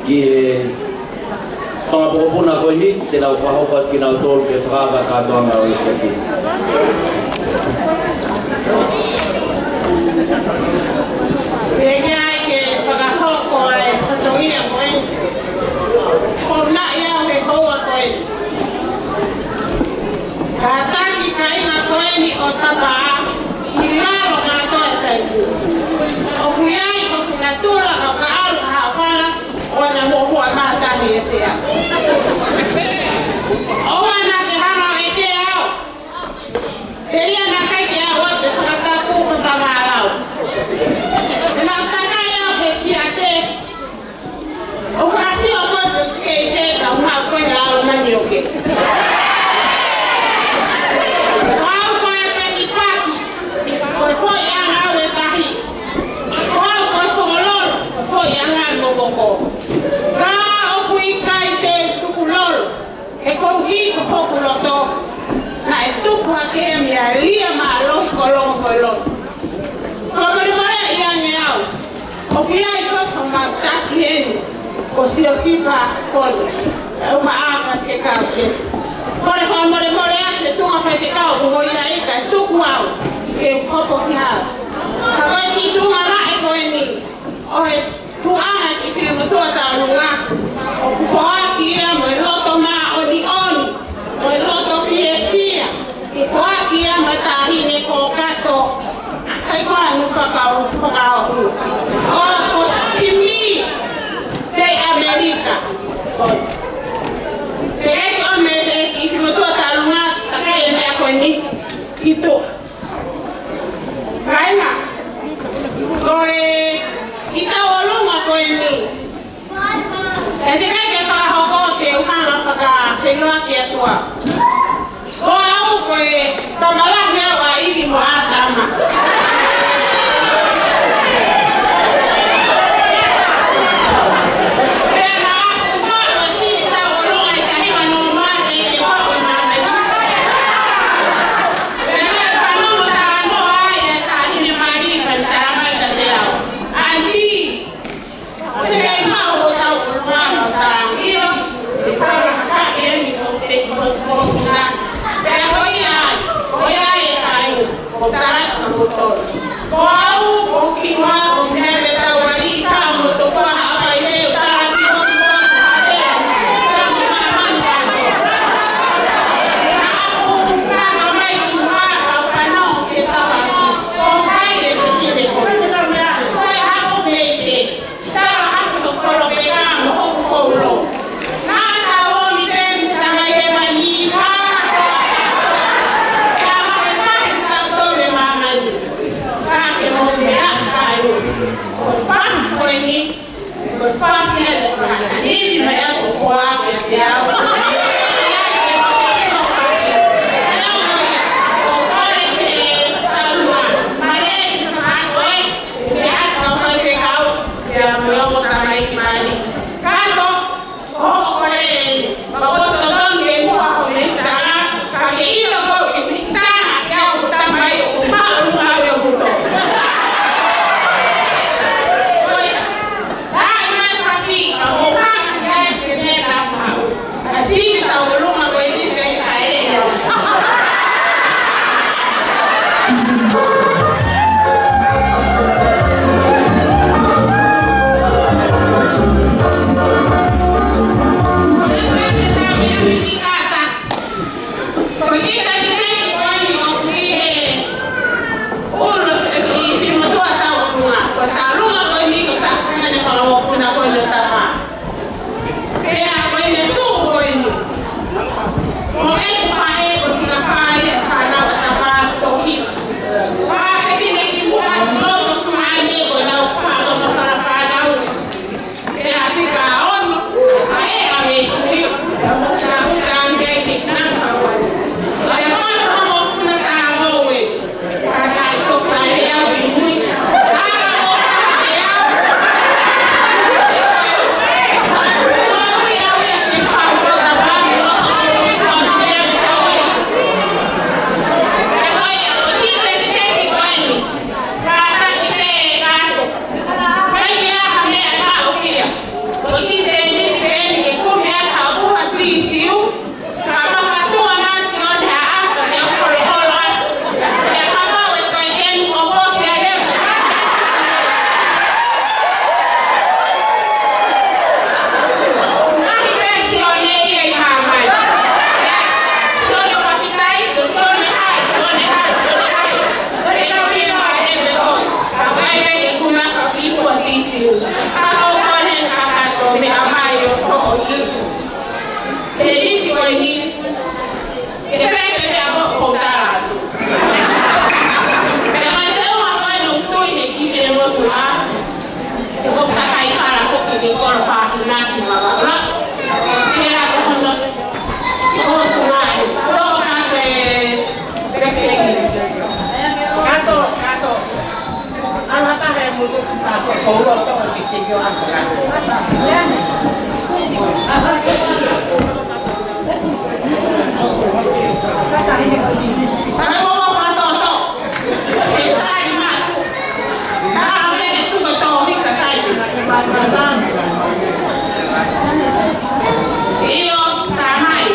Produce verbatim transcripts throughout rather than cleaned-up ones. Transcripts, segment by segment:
Ki he fanga mokopuna ko eni, te nau fakahoko atu kinautolu ke fakaava kātoanga ʻo e ʻEiki. Pea ke fakahoko ʻa e fatongia ko eni. Ko naʻa ia he houa ko eni. Kātaki kāinga ko eni ʻo Tapa ʻi lalo kātoa e saitu. ʻOku ʻi ai hoku natula ka ka ʻalu ha fala ʻo na mo hua matahi e pea. ʻOua naʻa ke hanga ʻo ʻeke au. Telia naʻa ʻikai ke au ʻa te fakatapu ko Tama lau. Te nau takai au he siate. ʻO ka sio ko e pe ke ke ka ma ko e lalo mani ʻo ke. Ko au ko e peni paki, ko e foʻi anga au e tahi. Ko au ko e fongo lolo, ko e foʻi anga e momoko. Ka ʻoku ʻikai te u tuku lolo, he ko u hiko hoku loto, naʻe tupu hake ia mei he lia mālohi ko Longo ko e loto. Fakamolemoleʻi ange au. ʻOku ʻi ai ko e fanga taki heni, ko Siosifa Kolo. ʻE uma ava ke kau ke. Kole fakamolemole atu e tuʻunga faifekau ʻoku ʻi ai ka tuku au ke u hopo ki hala. Ka ko e kiʻi tuʻunga laʻe ko eni ʻo e tuʻunga ki Pilomotuʻa Taulunga, ʻoku foaki ia mo e loto māʻoniʻoni, mo e loto fiefia, ke foaki ia mo e taʻahine ko Kato. Kai ko anu fakau, fakau. ʻO ko Timi, kei ʻAmelika. Te eki ʻo me te ki Pilomotuʻa Taulunga, takai e meʻa ko eni. Ki tuʻa. Kāinga, ko e kiʻi tauʻolunga ko eni. ʻE teʻeki ke fakahoko ke u hanga fakafeʻiloaki atu au. Ko au ko e tama lahi au ʻa ʻIvi mo ʻĀtama. Pea naʻa ku maʻu e kiʻi tauʻolunga ʻi he taʻu hiva noa noa teʻeki ke faʻo e māmani. Pea naʻe fanongo talanoa ai e taʻahine mali ka ne talamai kiate au. Aunty, ʻoku ʻikai maʻu ho tauʻolunga ʻo talangi ʻo, ʻe tala hakaʻi eni ko te ko ko na. Pea ko ia, ko ia e kai, ko tala ka ko to. Ko au, ko ki wa, ko mea me tau ali ka mo to ko ha pai he, tala ki ko ko ha pe. Ka mo ka mani ka ko. Na aku ka ka mai ki wa, ka ka no ke tala. Ko kai e ki me ko. Ko e hapo pei te. Tala hake ko kolo pe ka mo hoku koulo. Naʻa tau ʻomi pe mi tamai he mani ka. Ka ma pe ka he ka tole māmani. Ka ke mo me a ka e. Ko e fanga ko eni. Ko e fanga ke le ka. Ni ni me a ko ko a ke te au. Ia ke mo ke so ka ke. Ia mo ia. Ko kore ke ka lua. Ma le ka ko e. Pea ka fai te kau, pea mo e ongo tamaiki mali. Kato, ko hoʻo kole eni, ka ko totonu ke muha ho mehitanga, ka ke ʻilo ko e mehitanga, ke au tamai ʻoku maʻu ʻalu au ʻi hoku loto. Ko ia, ʻai mai pasi, ka mo hanga ke ai ke mea na maʻu. Ka ʻoku ʻi ai ha kakato, meʻa mai ʻo toʻo Sīsū. He hiki ko eni, ke fai pē meʻa ko ʻoku ou tala atu. Pea ko e teunga ko ē ʻoku tui he kiʻi pele motuʻa, ʻoku kakai hala hoki ke kolo pātunaki ma vaula. Ke a ko hono, ko hono tunai, ko ka ko e, ko e, ko e. Kato, kato. ʻIo, tā mai.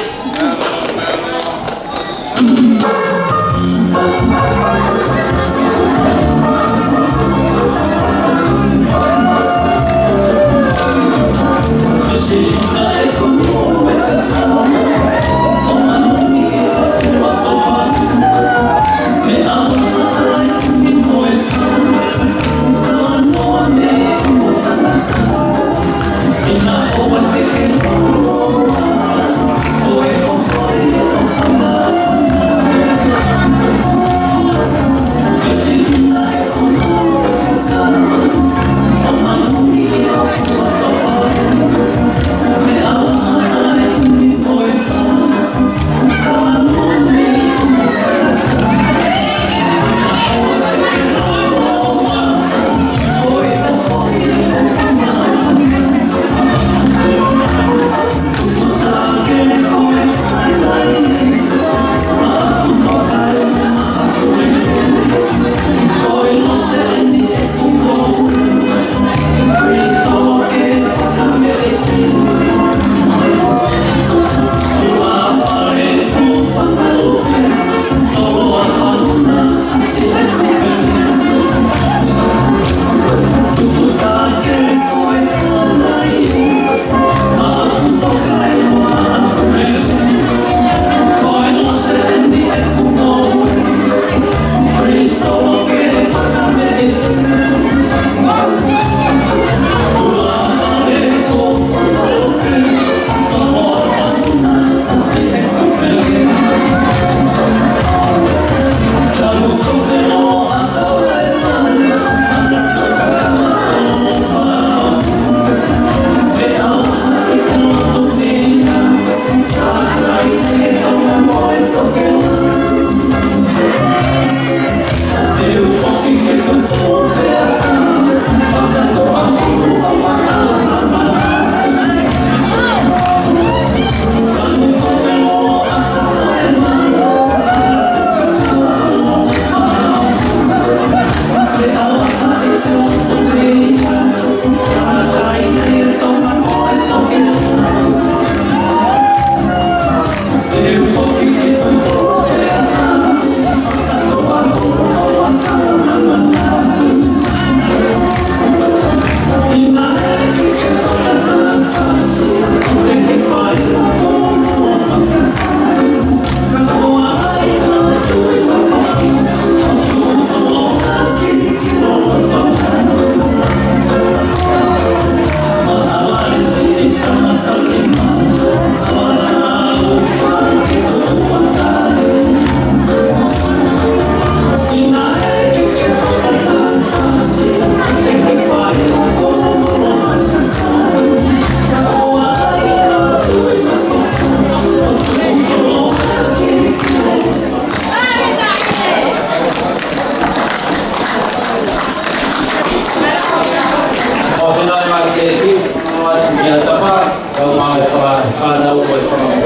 ʻO tēnā mai ke ki, ʻo atu ki a tapa, kau mai e fā, fānau ko e fānau.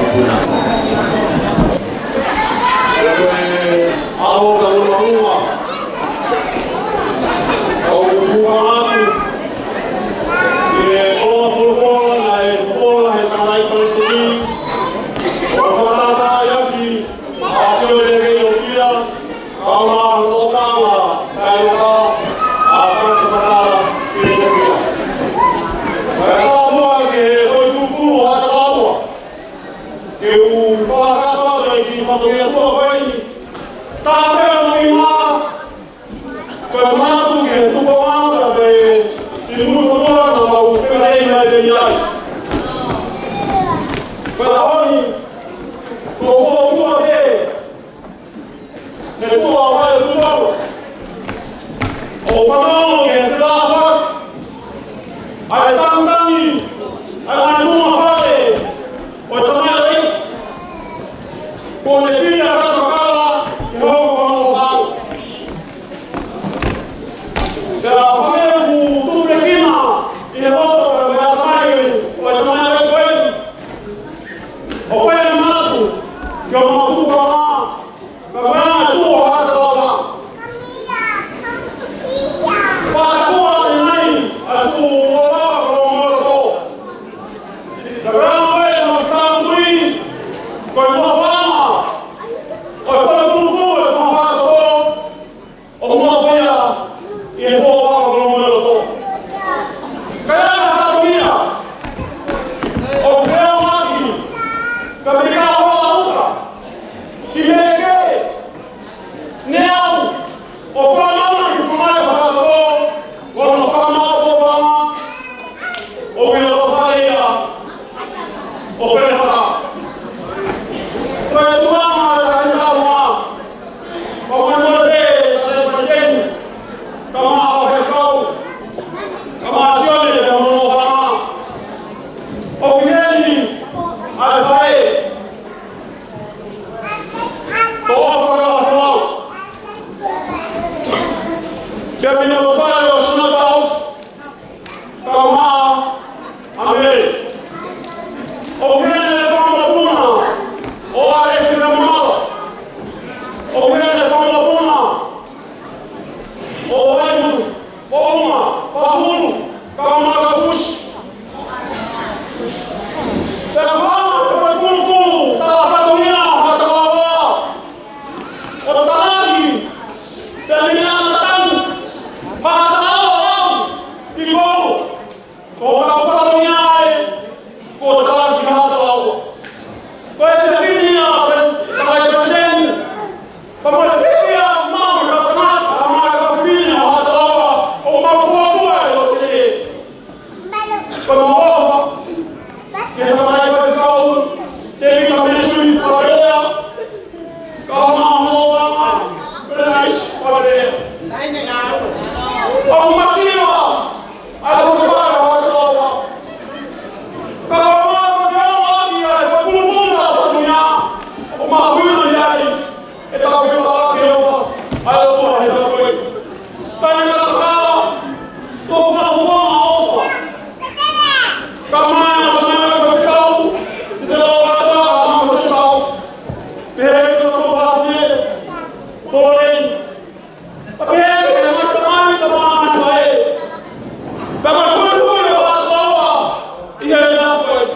Ko e ʻaho ka ua ua. ʻOku puha atu. ʻI he ʻofa folofola naʻe folofola he Salai Palesiteni. ʻO fakatātā ʻaki, ʻa e ʻEiki ʻo kia, kau ʻofa ʻoka, kae ʻoka, ʻa e fakatātā ʻi he kia. Kae ʻoka muʻa ke ʻoatu ʻa e kalaua. ʻi ai. Ko e ʻaho ni, ko e ʻuhinga pē, he kuo ʻave e tuʻa. ʻO fanongo ki he fekauʻaki ʻa e tangitangi ʻa e ngaahi nunga fale ʻo e tamaioʻeiki. Kuo ne fili ʻa e katakala ʻi he hoko hono fale. Pea ʻoku ou tupulekina ʻi he loto ʻo e ʻatamai ʻo e tamaioʻeiki ko eni. ʻOku ou manatu ki hono tuʻu ʻa e Ka mea ʻa e tuʻa ʻa Haʻa Talaua. Fakatapu ʻa e nai ʻa e tuʻa ʻo Haʻa Talaua. Ka mea ʻa e ma tāpui, ko e mafana, ko e fakatupulekina ʻa e mafana ko, ʻo mafana ʻi he tuʻa ʻo Haʻa Talaua. Ka ʻi ai ha tauia, ʻo feʻauaki, ka mei ka hoa uka, ki he ke, Neau, ʻo fānau ki Tonga ʻi he fakatō, ʻo nau fānau ʻo Tonga, ʻo wina ʻo fale ia, ʻo pene fata. Ko e tuʻunga ʻa e taʻahine taʻu mā, ko e molemole pē, ʻa e palesiteni, ka mā ʻa e kau, ka mā Sione, ʻe hono fānau. ʻOku ʻi heni, ʻa e faʻē, Ko ʻOfa Folau. Pea mei hono fale ʻo Sinatau, kau mā ʻa Mele. ʻOku ʻi heni e fanga mokopuna ʻo ʻAlesi pea mo Mala. ʻOku ʻi heni e fanga mokopuna ʻo Vaimu, ʻo Uma, Pahulu, kau mā Kapusi. Pea mā, ko e kulukulu, tala fatongia ʻa Haʻa Talaua. ʻO talaki, pea mei ana tau, Haʻa Talaua lau, ki kolo. Ko e kau fatongia ē, ko e talaki Haʻa Talaua. Ko e tefini ʻa e, ʻa e palesiteni. Ka mole fiki ʻa mau ka tangata, ʻa mau ka fini ʻa Haʻa Talaua, ʻo mau fuakava ʻe lote. Ko e mau ʻofa, ke tau mai ko e kau, Tēvita Melisoni Pavelea, kau mā Hoʻovanga, Perenaisi Pavelea. ʻOku masiva, ʻa e ʻofa ʻa Haʻa Talaua. Ka ʻoku ʻi ai ʻa e fakulukulu ʻa e fatongia, ʻo mahuʻinga ʻi ai, ʻetau fekauʻaki ʻa e ʻofa, ʻa e ʻOtua he ʻaho ko eni. Taimi ka takala, ko ka ʻofa ʻofa. Ka mai, ka mai, ka kau, ki te lau ata, ka mai, ka kau. Pehē ki he ʻOtua ʻa e, ko eni. Ka pehē ki he ngaahi tamai, tamai, tamai. Ka mai, huli, huli, ʻo ʻa e Talaua, ʻi he ʻaho ko eni.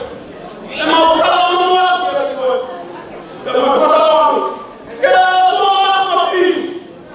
ʻE mau tala ʻa e ʻOtua, ʻi he ʻaho ko eni. Ka mai, ka tau, ke ʻOtua, ka mai.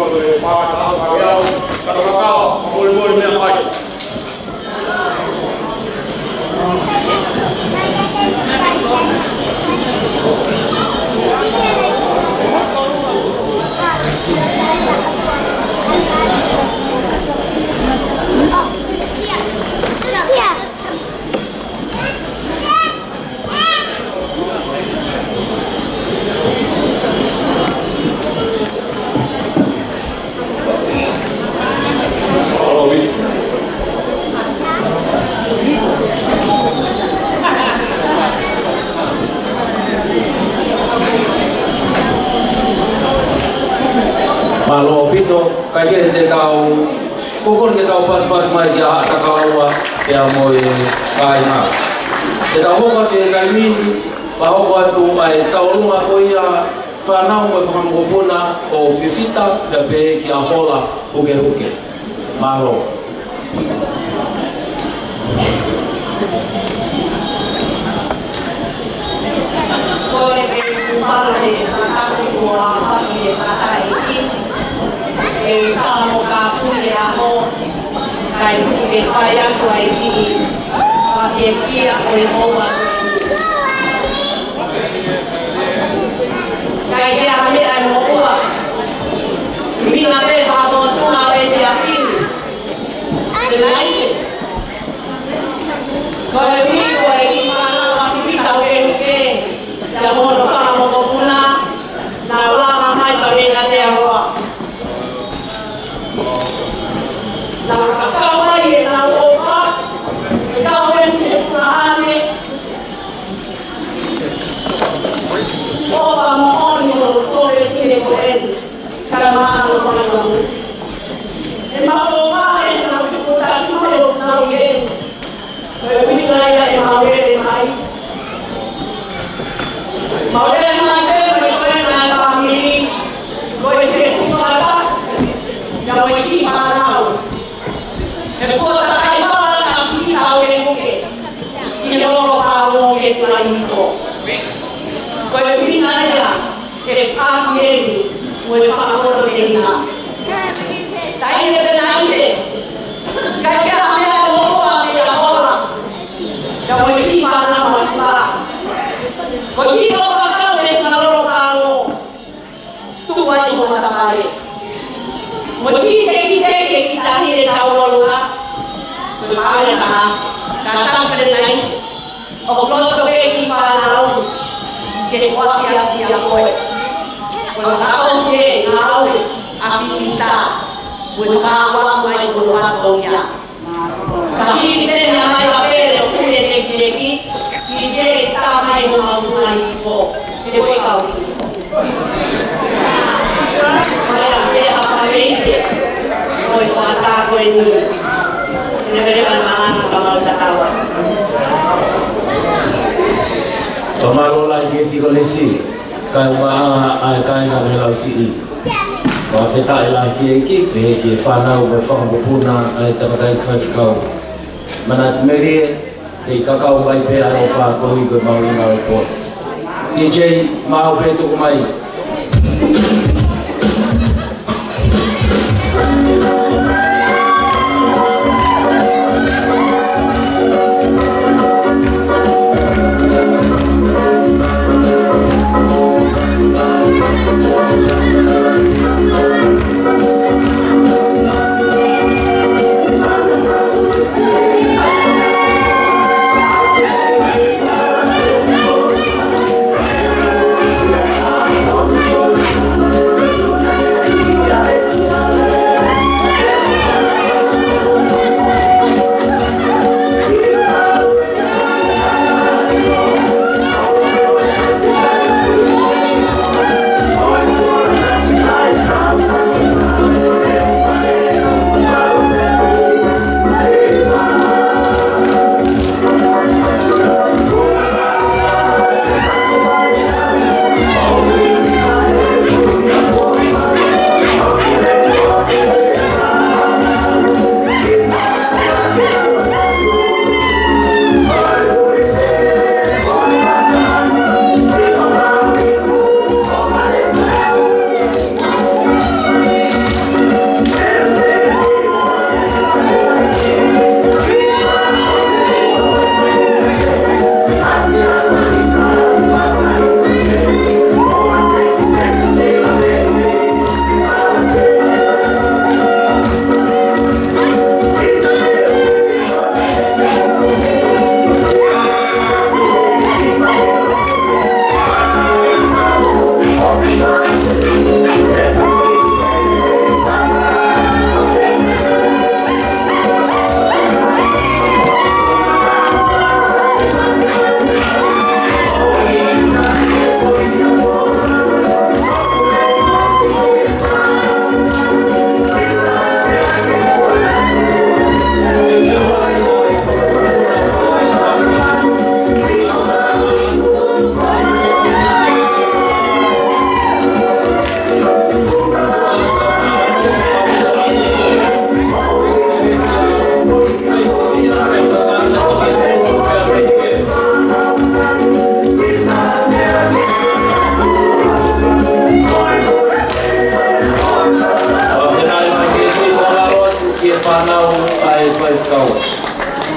ko e pā, ka au, ka au, ka tau kakao, ka molemole meʻa mai. Mālō ʻaupito, kae kehe te tau, ko e kole ke tau pasipasi mai ki he Haʻa Takaua, pea mo e kāinga. Te tau hoko atu he taimi ni, pea hoko atu ai tauʻolunga ko ia, fānau mo e fanga mokopuna ʻo Fifita, pea pehē kia Hola Hukehuke. Mālō. Kole ke u pala he fakatapu ko a paki e fakaʻeiki. Ke u tamo ka pule a ho. Kae tuku ke fai atu ai ki. Paki e kia ko e hoa. Kae ke a me ai mo ua. Mina pe pa mo tu ma e te a ki. Te nai. Ko e ui ko e ki mana ma ki pita o e uke. Ia mono fanga mokopuna. Na ua ma mai pa me ka te a roa. Na ka ka mai e na o pa. Ka o e ni e kuna ane. O pa mo o ni o to e ki ne ko e ni. Ka mahalo mai. E ma o ma e na o ta ki mai o na o e. Ko e ui nai a e ma o e mai. Ma o e mai e ko e na e family. Ko e ke kuata. Ka mo e ki ma na o. E kuata kai ma na ki a o e kuke. Ki lolo pa o e kai ko. Ko e ui nai a. Ke fāki eni, mo e fakapoto ke hina. Taile pe naile. Ka ke a mea o oa me a ola. Ka mo e ki mana mo e pa. Ko ki o kakau e ka lolo ka o. Tuku ai mo matapale. Mo ki te ki te ke ki tahi e tau lolo ha. Mo e pa e ka. Ka tau pe naile. ʻOku loto ke ki fānau, ke kuaki a ki a koe. Ko e haʻo ke ngāue, a Fifita, ko e haʻo mai ko e haʻo ia. Ka hiki te na mai a pele o kune te ki te ki, ki te ta mai mo mau mai ko, te koe kau. Fakamālō lahi ki he Tikonisi, kae ʻumaʻā ʻa e kāinga ʻo e Lausiʻi. Fakafetaʻi lahi ki he ʻEiki, pehē ki he fānau mo e fanga mokopuna ʻa e tangataʻeiki faifekau. Manatu melie, ʻEi kakau mai pē ʻa e ʻofa ko ē ko e mahuʻinga ʻo e pō. DJ, mau pē tuku mai.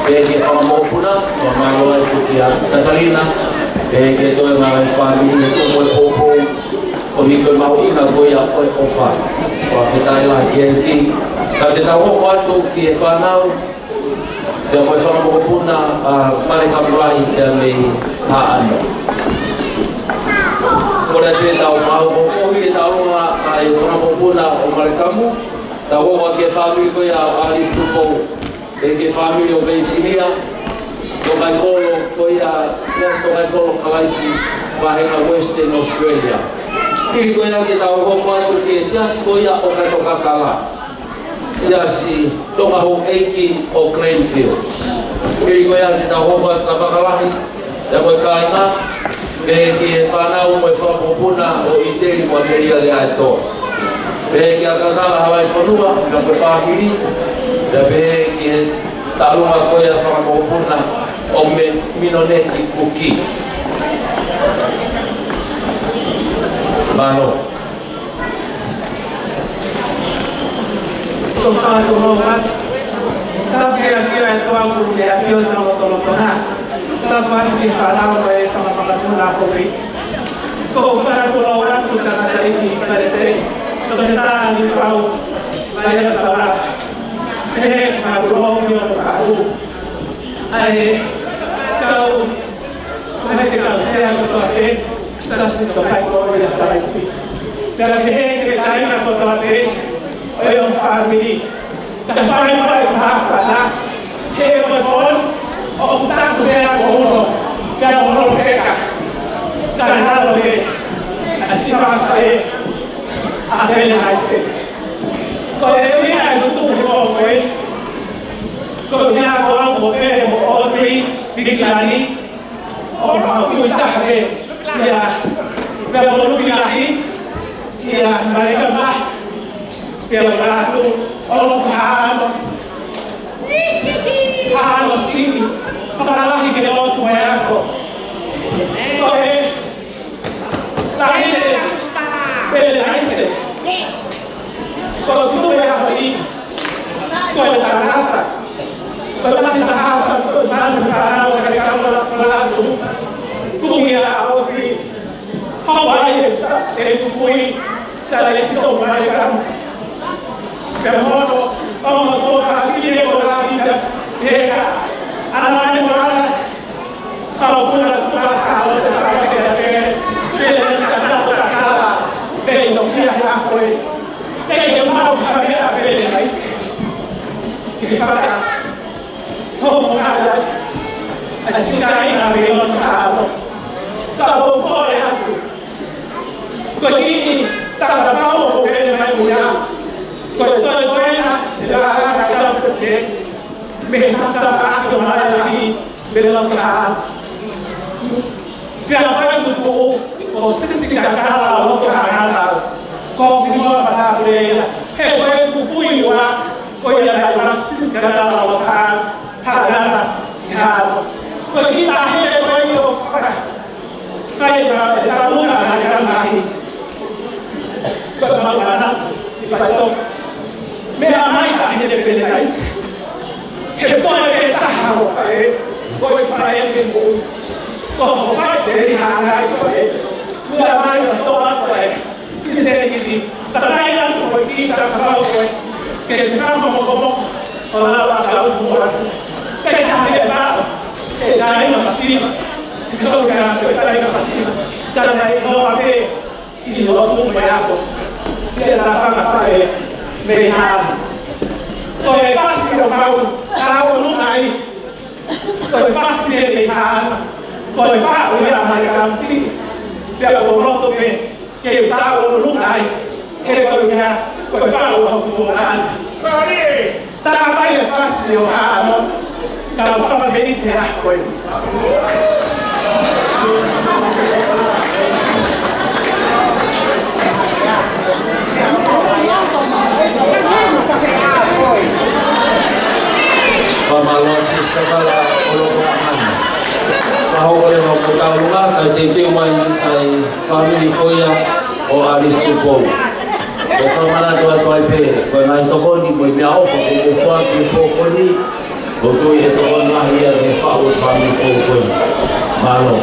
Pehē ki he fanga mokopuna, fakamālō atu kia Katalina, pehē ki he toenga e fāmili, mo e poupou, ʻo e hiko mahuʻinga ko ia ʻo e ʻofa. Fakafetaʻi lahi ki he ʻEiki. Ka te tau hoko atu ki he fānau, pea mo e fanga mokopuna, ʻa Malekamu Lahi, pea mei Haʻano. Ko ia te tau mau ko kovi e tau ʻa e fanga mokopuna ʻo Malekamu, tau hoko ki he fāmili ko ia ʻo ʻAlisi Tupou. Pehē ki he fāmili ʻo Veisilia, tōkaikolo ko ia, Siasi Tōkaikolo Kalaisi, vahenga Western Australia. Hili ko ia ke tau hoko atu ki he siasi ko ia ʻo Kaitokakala, Siasi Tongahouʻeiki ʻo Glenfield. Hili ko ia ke tau hoko atu ki Kaitokakala, pea mo e kāinga, pehē ki he fānau mo e fanga mokopuna ʻo ʻIteli mo ʻAmelika Leato. Pehē kia Kakala Havaifonua, pea mo e fāmili, pea pehē ki he taʻaloga ko ia fanga mokopuna ʻo Me-, Minoneti Kuki. Mālō. Ko e fakatomala. Tapu ki he ʻEiki ʻa e ʻOtua, ko e ʻEiki ʻo e tama tolotona. Tapu atu ki he fānau mo e fanga makapuna kovi. Ko e fakatomala atu ki he tangataʻeiki Palesiteni, Toketā Nipau Vaiasaula. He fakatomala ki he ʻOtua. ʻA e kau, ʻa e kau sea kotoa pē, Siasi Tōkaikolo ia Kalaisi. Pea pehē ki he kāinga kotoa pē ʻo e fāmili. Ka fai mai mahalo, he ko e pō, ʻoku taku pē ʻa e kolo, pea mo e kolo feka. Ka naʻe ʻalu ē, ʻa e siʻi fakafaʻē, ʻa Pele Naise. Ko e ʻuhinga e tuʻu ko ē, ko ia ko au mo Pele mo Audrey, Vikilani, ʻo mau kui taha pē, ia, pea mo Lukilahi, ia, Malekama, pea mo Latu, ʻo Haʻano, Haʻano Sini, fakalahi ke lotu mo e ako. Ko e, Taʻahine Pele Naise. Ko e tuʻu ia hoʻi. Ko e tangata. Ko e tangata hapa, ko e tangata hapa, ko e tangata hapa. Ko ia ʻa Opi. Hawaii, e ta-, e tukui. Tala e tito mai kam. Pea mono, ʻo mo tō ka ki e ko la ki ka. Eka. Ana e mo ana. Kau puna tuka kau te kau te te te te kata kala pe no kia ka koe. Te ke mau ka mea pe le mai. Ke kata. Tō mo ka la. A si kai na me lo ka lo. Ka o ko le atu. Ko ni ta ka pau o pe le mai ia. Ko to ko na la la ka ka te. Me ka ka ka ko ma la. Pea lau ki ha. Pea pai kupu, ʻo sisi kakala ʻo loto ha ngata. Ko ki mua mata pulea. He ko e kupu i ua, ko ia na ua sisi kakala ʻo loto ha, ha ngata, ha. Ko ki ta he ko i o faka. Kai na e ta luna na ka mahi. Ko e mau ana, i pai to. Meʻa mai ka he te pele kai. He poe e taha o ka e, ko e fai e mo. Ko ho fai te i hanga i ko e. Meʻa mai ka to a ko e. Ki se i ti, takai na ko e ki ta ka pau ko e. Ke te kama mo ko mo, o la wa ka u mo atu. Ke ta he ta, ke ta i ma si, ki to ka ko e ta i ma si. Ta na i no a pe, ʻi lotu mo e ako. Sia na fanga pae mei hana. Ko e pasi o kau, kau o lunga ai. Ko e pasi mei hana. Ko e pau ia mai ka si. Pea ko loto me, ke kau o lunga ai. He ko ia, ko e pau o lunga ai. Tā mai e pasi o Haʻano, ka u fakameʻite ʻa koe. Fakamālō Sister Kala ʻo loko ʻana. Ka hoko leva ko Taulunga, ka te teu mai ai fāmili ko ia ʻo ʻAlisi Tupou. Ko e fakamanatu atu ai pē, ko e ngaahi tokoni, ko e meʻaʻofa, ko e ʻofa ki he pō ko eni, ʻOku tui ʻe tokoni lahi ia ki he faʻu ʻo e fāmili foʻou ko eni. Mālō.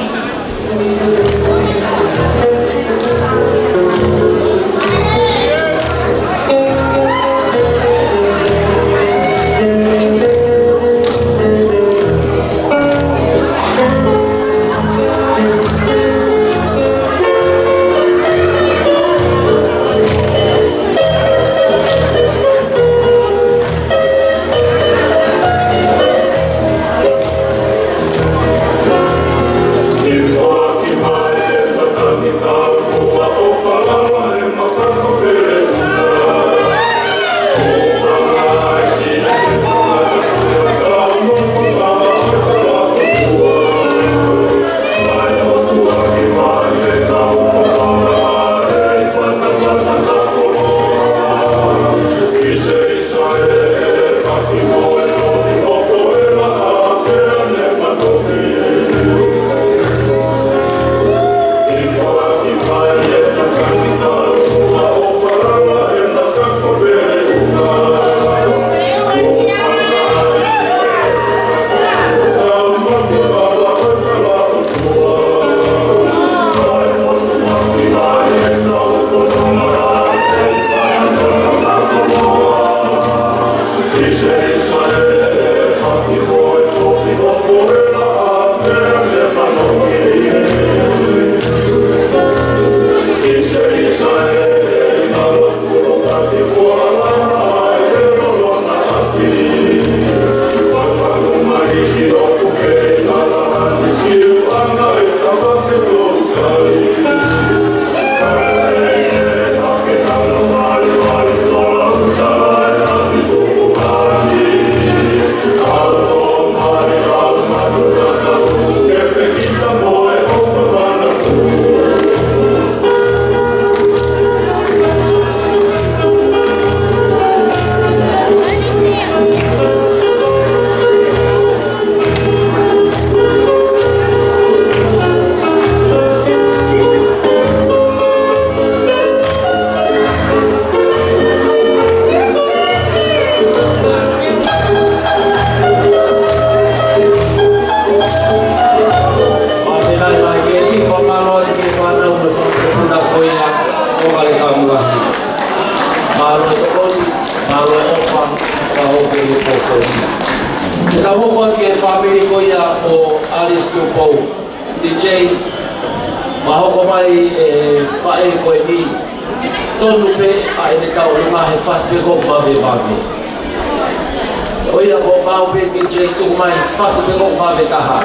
Mālō e fānau mo e fanga puna ko ia ʻo Vale Kamuahi. Mālō e tokoni, mālō e ʻofa, ka ʻoku ke ʻi he pō ko eni. Te tau hoko atu ki he fāmili ko ia ʻo Alice Tupou. D J, ma hoko mai e faʻē ko eni. Tonu pē ʻa ʻene tauʻolunga he fasi pē ko e vave vave. ʻOiauē, ko e pau pē D J tuku mai fasi pē ko e vave taha.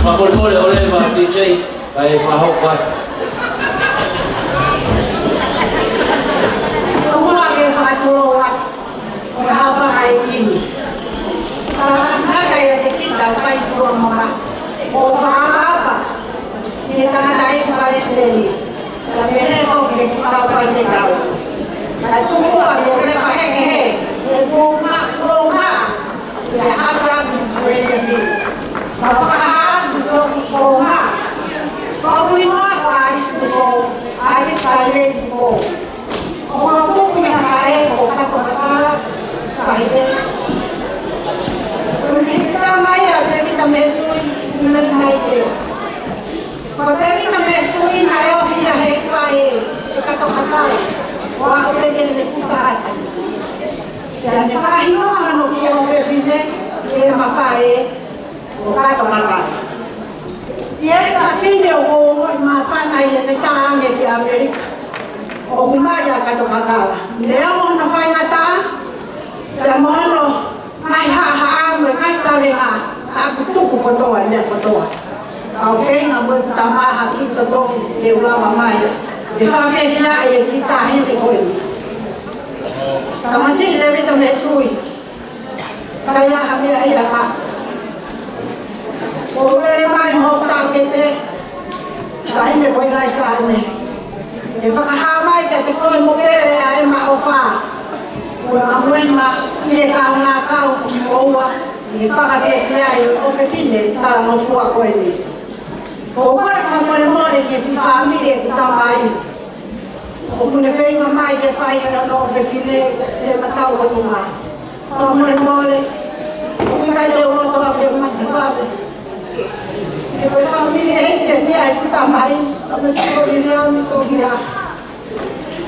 Fakamolemole ʻo leva D J, kae fakahoko atu. Ko e hā ke fakatulou atu. Ko e hā pē ʻa e ʻihi. Ka, ka, ka ia te kita fai tuʻa mama. ʻO fakaʻapaʻapa ki he tangataʻeiki palesiteni. Ka pehē foki ki he kau faifekau. Ka tuku ʻa e ʻulepa hekehe, ʻe kuonga, kuonga, ʻe hapa ki he pehē. Ka fakahā atu siʻoku kuonga. Ko hoku hingoa ko Alice Tupou, Alice Kailei Tupou. Ko hoku kupu ʻi he faʻē ko Kato Makala, Kailei. Ko e kiʻi tama ia ʻo Tēvita Mēsui, Tēvita Mēsui. Ko Tēvita Mēsui naʻe ofi ia he faʻē ʻe Kato Makala, ʻo aʻu pē ki heʻene kuta atu. Pea ne fakahingoa hono kiʻi ʻofefine, ʻe ma faʻē, ko Kato Makala. ʻI he fefine ʻoku ongoʻi māfana ʻi heʻene tā ange ki ʻAmelika, ʻoku mali ʻa Kato Makala. Neongo hono faingataʻa, pea mo hono ngaahi haʻahaʻa mo e ngaahi kavenga, ʻoku tuku kotoa, meʻa kotoa. Kau feinga mo e tama ha kiʻi totongi ke u lava mai. ʻE fakafiefia e kiʻi taʻahine ko eni. Tamasiʻi Tēvita Mēsui. Ka ʻi ai ha meʻa ia ka. ʻOku lele mai hoʻo takete, taʻahine ko Ilaisa ʻAne. ʻE fakahā mai kiate koe mo Pele ʻa ʻema ʻofa. Ko e mamuena ʻi he kaungā kau ki moua, ʻi he fakafiefia ʻi he ʻofefine talangofua ko eni. ʻOku ou kole fakamolemole ki he siʻi fāmili ʻeku tamai. ʻOku ne feinga mai ke fai ʻa hono ʻofefine he matau honua. Fakamolemole, ʻoku ʻikai te u loto ʻa e mate vave. He ko e fāmili ʻe hiki ʻe nia ʻeku tamai, ʻa e siko milioni ko ia.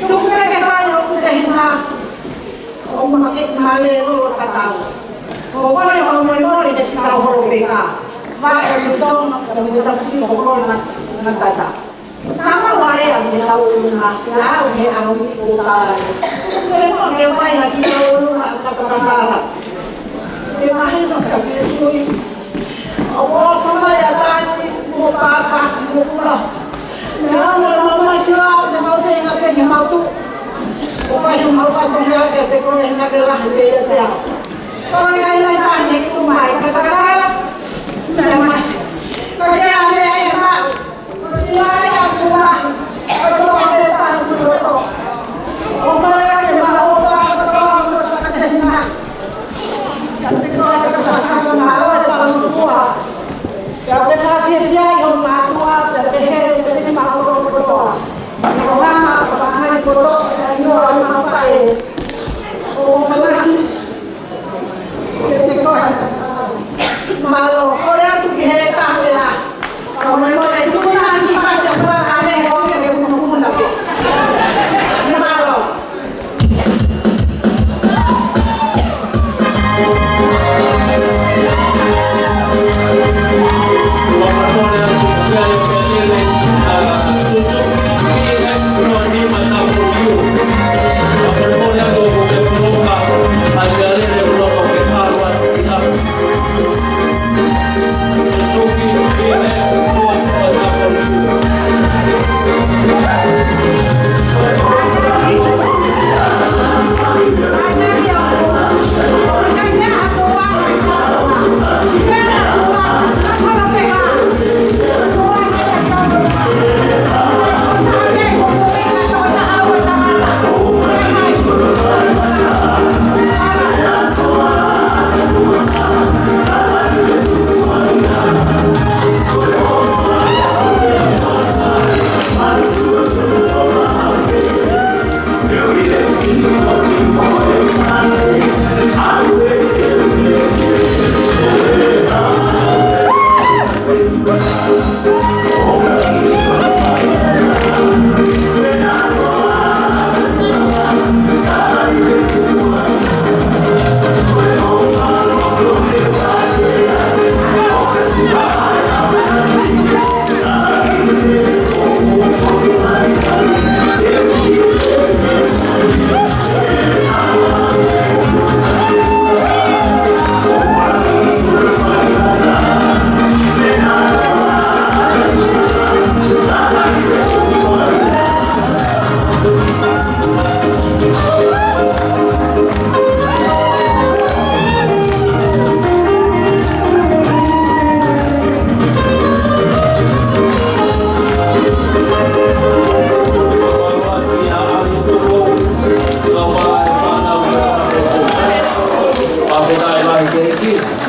Tuku pē ke fai hoku tehina, ʻoku ma ke male lo tatau. Ko kole fakamolemole te sikau holo pē ka. Vaʻe ʻo Tonga, ka mo ta siko kona na tata. Naʻa mau ʻalu ʻo tau ʻuna, ʻi he ʻaho ni ko e tala. Ke mo ke mai ha ki tau ʻuna, ka ta kakala. Ke mahino ka ke sui. ʻO ko ka mai ʻa Tati, mo Papa, mo Kula. Naʻa mau ʻalu ʻo mau masiva, naʻa mau feinga pē ke mau tuʻu. ʻO fai mau ka tohi ake te ko e na ke lahi pē ia te au. Ko e kai lai sa ne ki tu mai, ka ta kakala. Naʻa mai. Ka ke ame ai e mau. Mālō, kole atu ki he taha pē ha. Ka mo e mo e tuna ki fasi a kua a me ko ke ke kunu kunu na ko. Mālō.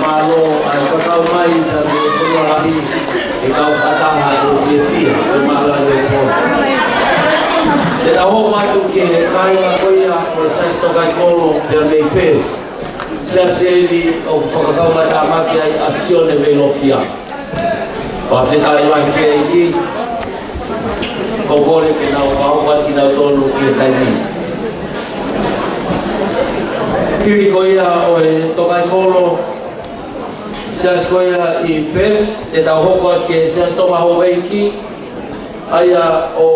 Mālō ʻa e kakau mai ka me kua lahi e kau kataha ʻo fiefia, ʻo mālō e pō. Te tau hoko atu ki he kāinga ko ia ʻo e Siasi Tōkaikolo pea mei Perth. Siasi eni ʻoku fakakaungātāmaki ai ʻa Sione Veilofia. Fakafetaʻi lahi ki he ʻEiki, ʻoku kole ke nau fakahoko atu kinautolu ki he taimi. Hili ko ia ʻo e Tōkaikolo, Siasi ko ia ʻi Perth, te tau hoko atu ki he Siasi Tonga Houʻeiki, ʻa ia ʻo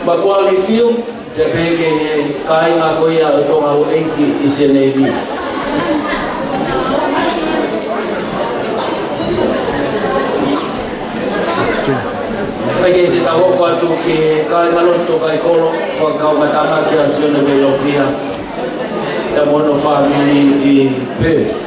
Makuali Fiu, pea pehē ki he kāinga ko ia ʻo Tonga Houʻeiki ʻi Senei. Pea ke te tau hoko atu ki he kāingalotu Tōkaikolo, fakakaungātāmaki ʻa Sione Veilofia, pea mo hono fāmili ʻi Perth.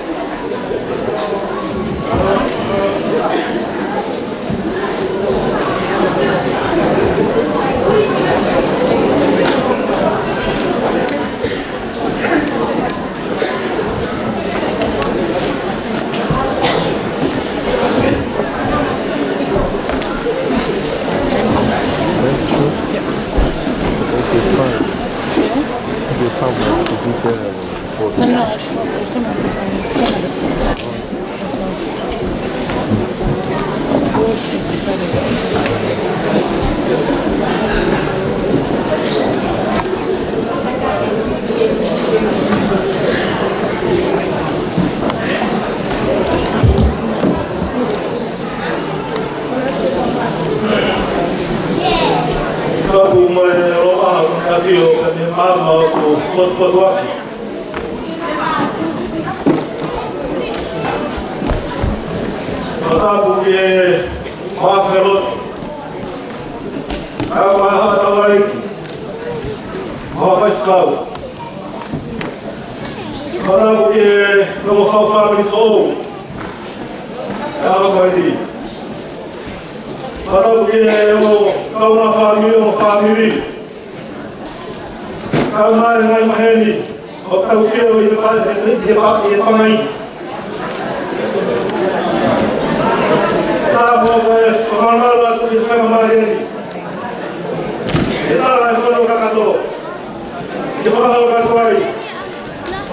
Ka ʻoku mole loa ʻa e ʻafio ka ne mama ʻoku potupotuaki. Fakatapu ki he Mafelotu. Ka maha tawai. Maha faifekau. Fakatapu ki he Lomo Fau Fāmili Foʻou. Ka maha faifekau. Fakatapu ki he ongo kaungā fāmili, ongo fāmili. Ka mai ngai maheni, ʻo tau fie ʻo i te pa-, i te pa-, i te pangai. Ka mo ko e whakamālō atu i te whakamālō ni. E tala e whano kakato. Ke whakahau katoa ai.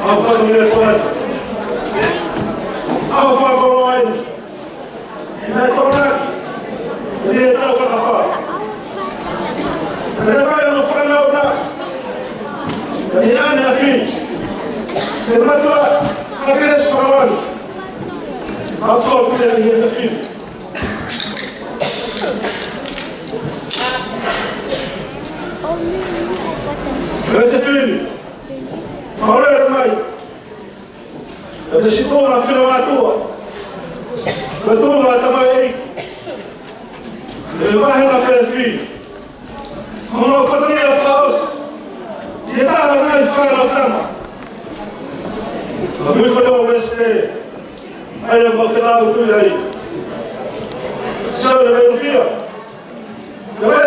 ʻA e whano mea koe. ʻA e whakahau ai. Naʻe tokonaki, ʻi he tau kakapa. Naʻe fai ʻa e fānau na, ʻi he ʻaneafi. He mātuʻa, ʻa Kelesi Fakavanu. ʻA Fōpule ʻi he afi. Ē te fili. Maulele mai. ʻE te siʻi kona fina mātuʻa. ʻE tuʻu ʻa e tamaioʻeiki. ʻE vahe ʻa Pēfi. Hono fatongia fakaʻosi. ʻI he taha ngai fānau tama. ʻA Tui Fale ʻo West Bay. ʻAi ʻa Mafekau Tui ai. Sio le Venukia. Ka ʻe,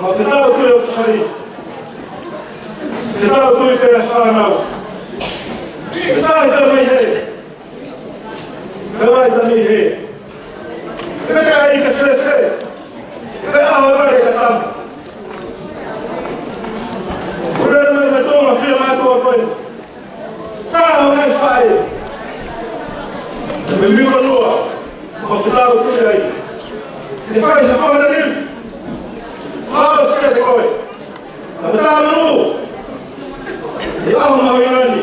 Mafekau Tui ʻo Fai. Fekau Tui pē fānau. Fekau Tui mei he. Fekau Tui mei he. Fekau ai ka fēfē. Fekau ai ka tama. Pule mai ma tonga fia mātuʻa koe. Ka ʻo ngai fai. Me mi fanua. Ko te tau tu ai. Te fai sa fai na ni. Fai sa te koe. Ka te tau nu. E au ma o yani.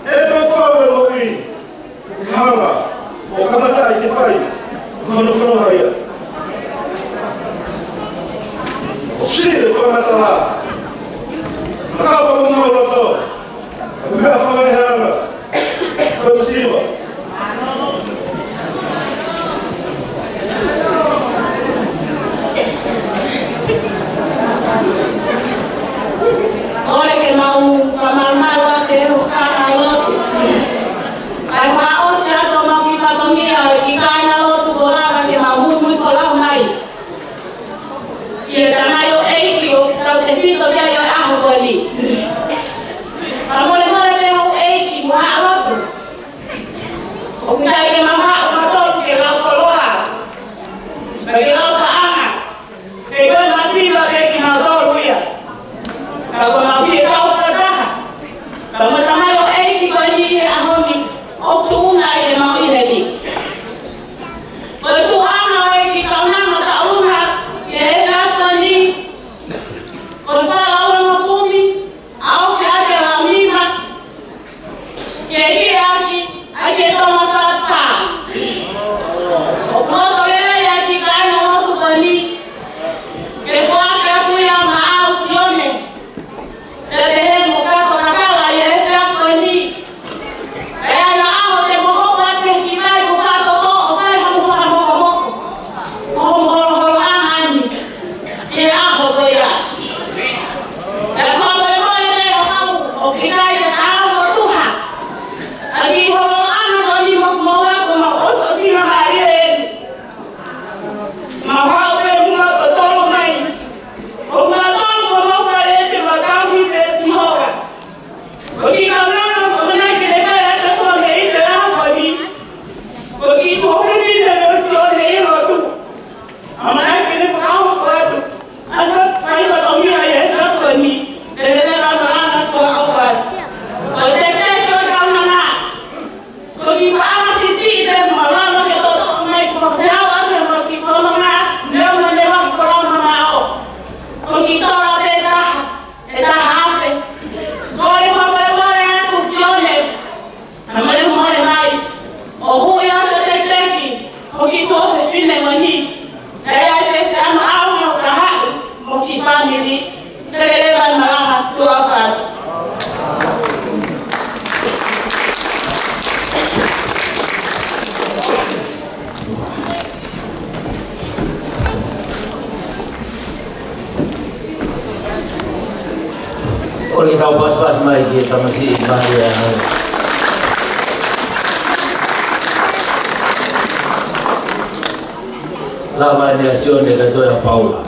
E pa fai e mo i. Hanga. ʻO kamata ai te fai. Mano fano haia. ʻO siri e fakamatala. Makapa mo mau loto. Mea fakamatala. Ko siva. ʻOku ou kole ke mau fakamalumalu atu ʻi he fakalotu. Kae fakaʻosi atu ʻemau kiʻi fatongia ʻo e kiʻi kāingalotu kuo lava ke mau muimui folau mai. Ki he tamaioʻeiki ʻoku tautefito ki ai ʻo e ʻaho ko eni. Kae molemole pē houʻeiki mo haʻa lotu. Kau pasipasi mai ki he tamasiʻi mai ʻa e lava ʻene asione ka toe ʻa Paula.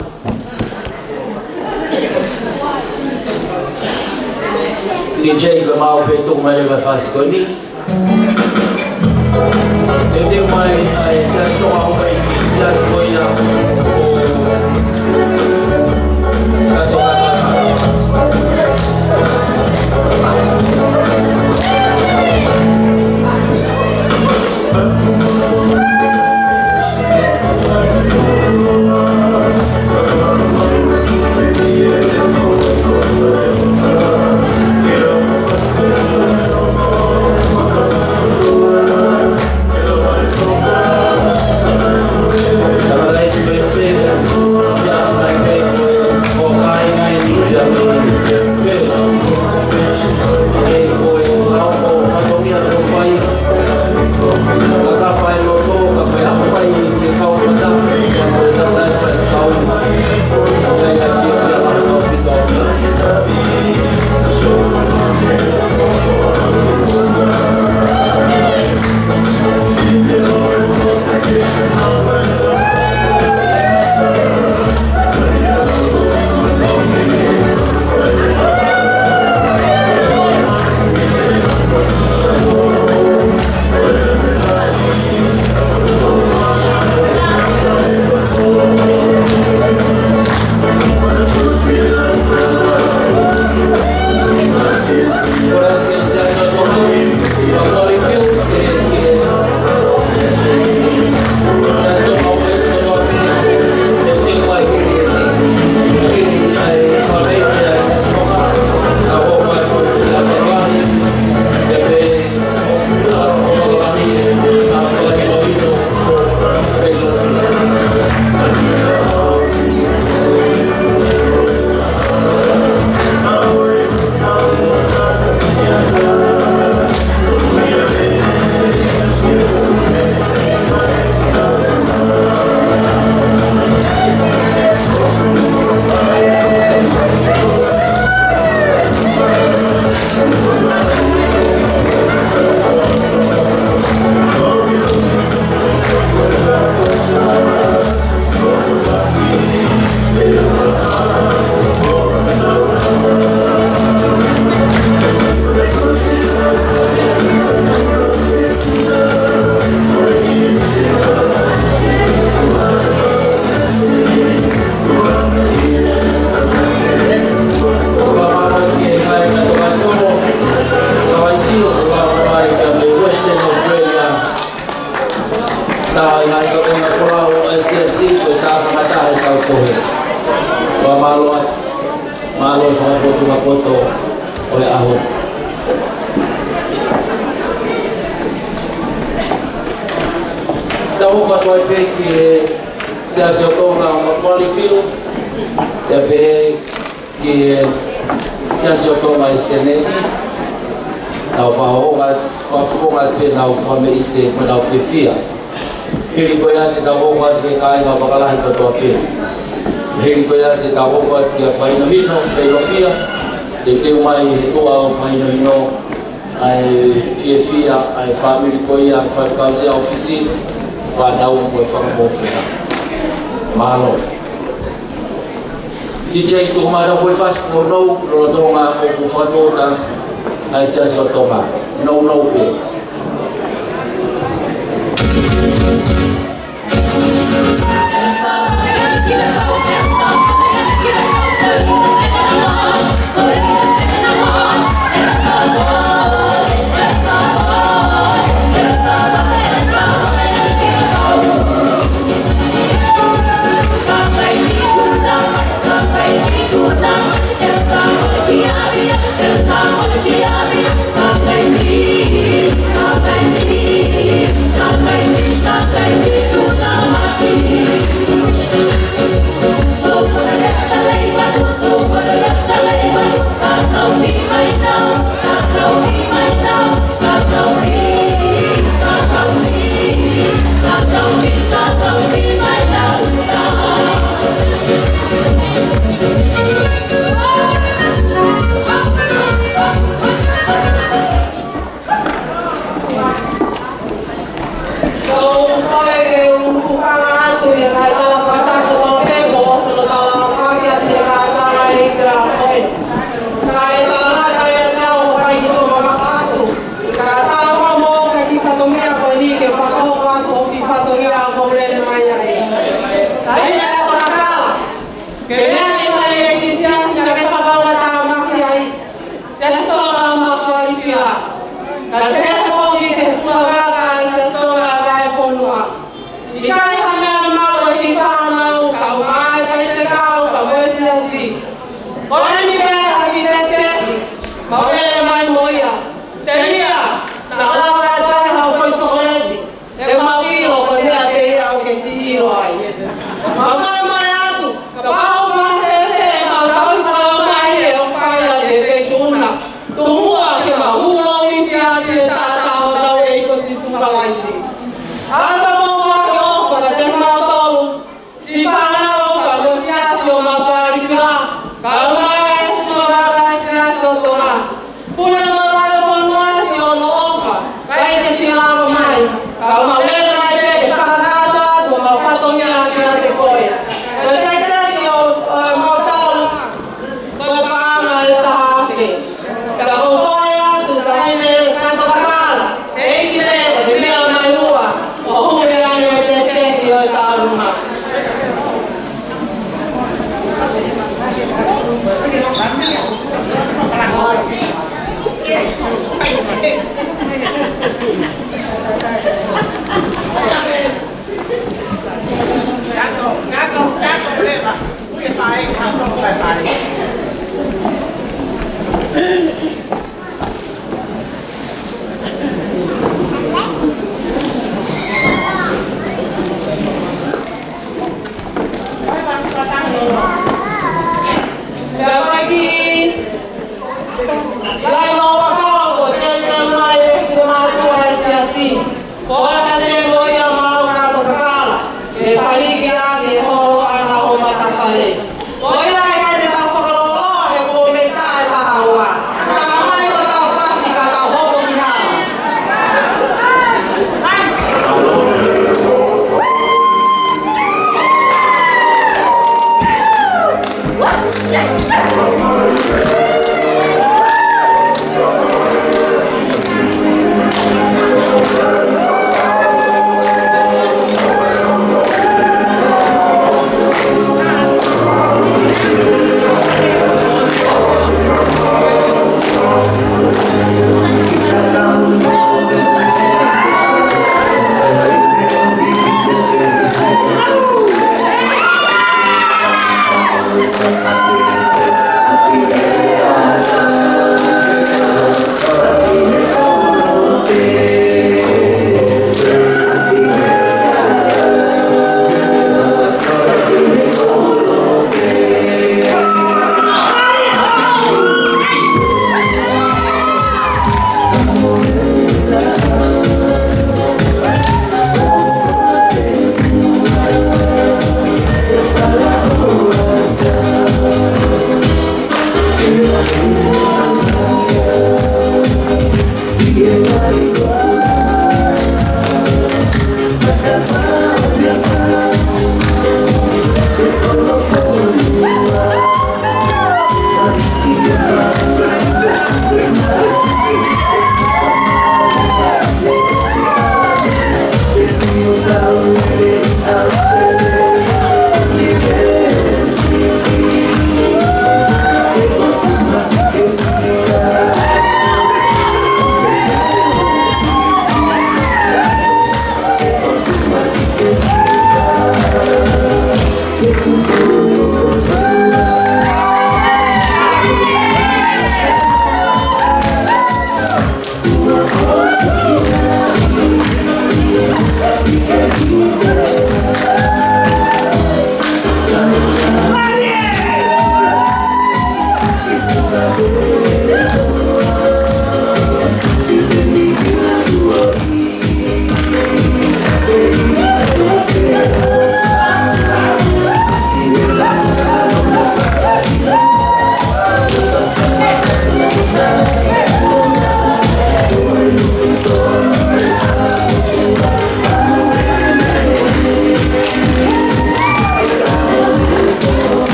DJ ka mau pē tuku mai leva fasi ko eni. Teuteu mai ʻa e siasi Tonga ʻo ʻomai ki he siasi ko ia ʻo Katoa. Taha ʻi he ngaahi kavenga folau ʻa e siasi, ko e taha kamata he tau kohe. Fakamālō atu, mālō e fakafotunga poto ʻo e ʻaho. Tau hoko atu ai pē ki he Siasi ʻo Tonga ʻo Makualifilu, pea pehē ki he Siasi ʻo Tonga ʻi Senē ni, nau fakahounga, fakahounga pē ʻenau fakameʻite mo ʻenau fiefia. Hili ko ia te tau hoko atu ki he kāinga fakalahi kotoa pē. Hili ko ia te tau hoko atu ki he fakahinohino, feilofia, teuteu mai he ʻOtua ʻo fakahinohino ʻa e fiefia ʻa e fāmili ko ia, faifekau ʻo e ʻōfisi, fānau mo e fanga mokopuna. Mālō. DJ, tuku mai haʻo foʻi fasi nounou, lolotonga ʻoku fakatōtā ʻa e Siasi ʻo Tonga. Nounou pē. Kae pehē foki ki he funga vaka ʻa e Siasi Tonga ʻa e Vahefonua. ʻIkai ha meʻa maʻu ʻi he fānau, kae ʻumaʻā e faifekau, kae ʻumaʻā e siasi. Ko eni pē ʻa e kiʻi tekeʻi, mau lele mai mo ia. Telia, naʻa lava ʻo tali haʻo foʻi sokoleti. He ʻoku mau ʻilo ko e meʻa pē ia ʻoku ke siʻi ʻilo ai. Mau fakamolemole atu, kapau ʻoku mau lele, mau tauhi palaumai ʻe ʻoku fai ʻa e feituʻu na. Tomuʻa ke mau ʻulo miti atu e taʻataʻa ʻo hotau ʻEiki ko Sīsū Kalaisi. ʻOfa mo e ʻofa kiate kimautolu, siʻi fānau, kae ʻumaʻā e siasi ʻo Mapalikila, kae ʻumaʻā e siʻi fānau ʻa e Siasi ʻo Tonga. Pule mo e Vahefonua, siʻono ʻofa, ʻikai ke siʻi lava mai. Ka mau lele mai pē ke fakakakato atu homau fatongia kiate koe. Ko e tekeʻi ʻo, ʻo mau tau, ko e paʻanga ʻe taha afe. Ka ko koe atu, Taʻahine Kato Kakala, ʻEiki pē, ʻoku ke meʻa mai muʻa, ʻo hū lelei ange e tekeʻi ʻo e taʻu nima. Ia mai ki, ia mau ʻofa, ko e teuteu mai e kiʻi mātuʻa ʻa e siasi. Ko ia naʻe mo ia maʻu Kato Kakala, ke fai ki ai e holo ʻa e ngaahi matapale. Ko ia ʻe ʻikai te tau fakalōloa he kuo mei taʻe taha ua. Tau mai ʻo tau pasi ka tau hoko ki hala.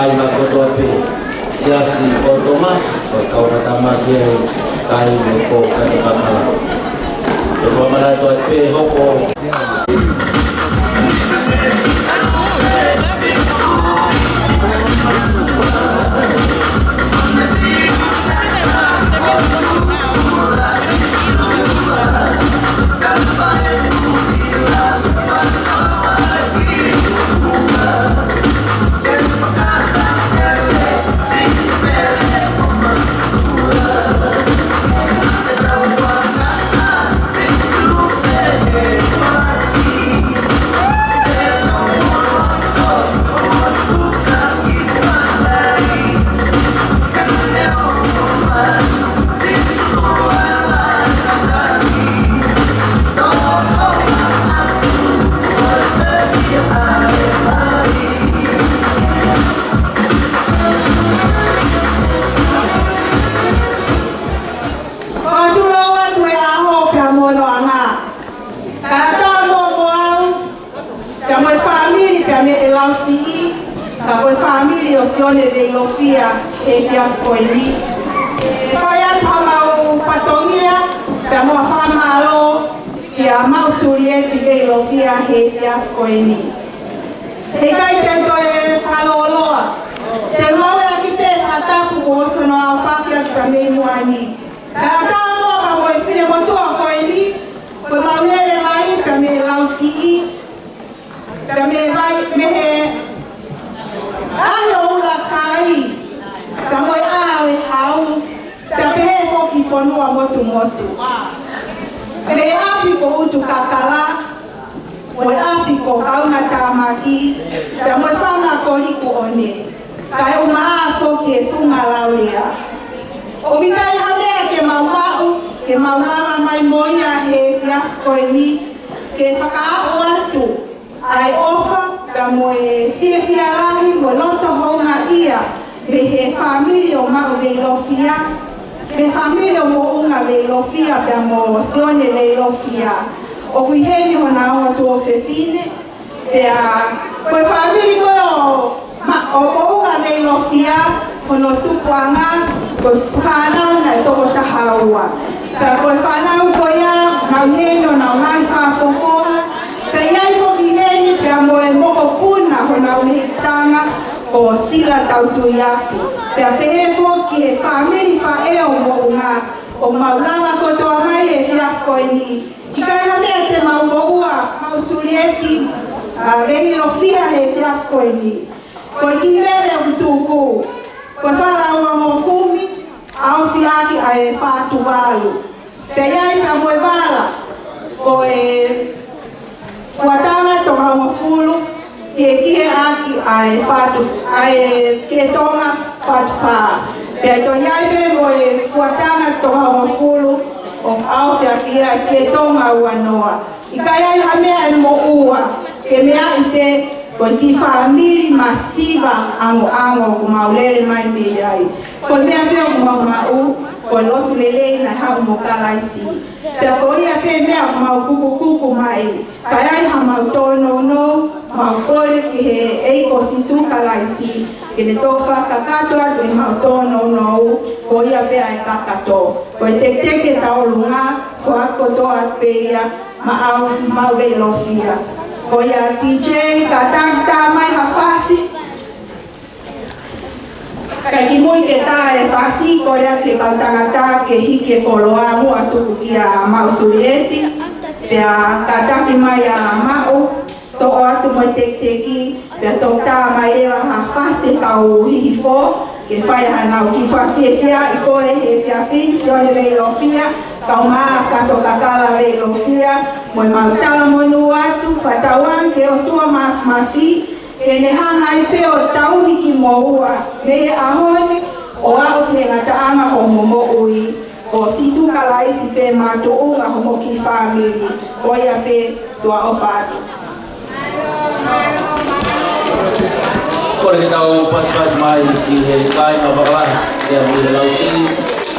Kāinga kotoa pē, Siasi ʻo Toma, ʻo kau ka tama ki ai, kāinga ko Katikakala. ʻE fakamanatu atu pē hopo. Fakatulou atu e ʻaho pea mo e noaʻanga. Kae ʻatā muʻa mo au, pea mo e fāmili, pea mei he lausiʻi, ka ko e fāmili ʻo Sione Veilofia he efiafi ko eni. ʻE fai atu haʻamau fatongia, pea mo e fakamālō, kia Maʻu Sulieti Veilofia he efiafi ko eni. Heʻikai te u toe fakalōloa. Te u ʻave ʻaki pē ha tapu kuo ʻosi hono ʻaofaki atu pea mei muʻa ni. Kae ʻatā muʻa pea mo e finemotuʻa ko eni, ko ʻemau lele mai pea mei he lausiʻi, pea mei he vai, mei he ʻaho ʻo ʻUlakai, pea mo e ʻao ʻo e hau, pea pehē foki Fonuamotumotu. Mei he ʻapi ko ʻUtukakala, mo e ʻapi ko Kaungatāmaki, pea mo e fanga ko Likuʻone, kae ʻumaʻā foki e Funga Laulea. ʻOku ʻikai ha meʻa ke mau maʻu, ke mau lava mai mo ia he efiafi ko eni, ke fakaaʻu atu ʻa e ʻofa, pea mo e fiefia lahi mo e loto houngaʻia, mei he fāmili ʻo Maʻu Veilofia, mei he fāmili ʻo Moʻunga Veilofia, pea mo Sione Veilofia. ʻOku ʻi heni hona ongo tuofefine, pea ko e fāmili ko ē ʻo Ma-, ʻo Moʻunga Veilofia, hono tupuʻanga, ko e fānau naʻe toko taha ua. Pea ko e fānau ko ia, nau ʻi heni ʻo nau ngaahi fakafofonga. Pea ʻi ai foki heni, pea mo e mokopuna honau lehitanga, ko Sila Tautuiapi. Pea pehē foki he fāmili faʻē ʻo Moʻunga, ʻoku mau lava kotoa mai he efiafi ko eni. ʻIkai ha meʻa te mau moʻua, Maʻu Sulieti, ʻa, Veilofia he efiafi ko eni. Ko e kiʻi lele ʻoku tuku, ko e fala ua ongo kumi, ʻaofi ʻaki ʻa e Fā Tuvalu. Pea ʻi ai pea mo e vala, ko e Fuatanga Toko Hongofulu, kiekie ʻaki ʻa e Fatu, ʻa e Kietonga Fatu Fā. Pea toe ʻi ai pē mo e Fuatanga Toko Hongofulu, ʻoku ʻaofi ʻaki ʻa e Kietonga Uanoa. ʻIkai ai ha meʻa ʻe moʻua, ke meaʻi pē, ko e kiʻi fāmili masiva ʻangoʻango ʻoku mau lele mai mei ai. Ko e meʻa pē ʻoku mau maʻu, ko e lotu lelei naʻe haʻu mo Kalaisi. Pea ko ia pē meʻa ʻoku mau kukukuku mai, ka ʻi ai haʻamau tōnounou, mau kole ki he ʻEiki ko Sīsū Kalaisi, ke ne toki fakakakato atu ʻemau tōnounou, ko ia pē ʻa e kakato. Ko e teketeke ʻetau ʻolunga, ko e kotoa pē ia, maʻau, Maʻu Veilofia. Ko ia D J, kātaki tā mai ha fasi. Kae kimuʻa ke tā e fasi, kole atu ki he kau tangata ke hiki e koloa muʻa tuku kia Maʻu Sulieti. Pea kātaki mai ʻa Maʻu, toʻo atu mo e teketeki, pea toki tā mai leva ha fasi kau hihifo, ke fai hanau kiʻi fakafiefiaʻi ko ē he efiafi ni, Sione Veilofia, kae ʻumaʻā Kato Kakala Veilofia, mo ʻemau talamonū atu, fakatauange ki he ʻOtua Māfimafi, ke ne hanga ai pē ʻo tauhi kimoua, mei he ʻaho ni, ʻo aʻu ki he ngataʻanga hoʻomo moʻui, ko Sīsū Kalaisi pē mātuʻunga hoʻomo kiʻi fāmili, ko ia pē, tuʻa ʻofa atu. Kole ke tau pasipasi mai ki he kāinga fakalahi, ia mei he lausiʻi,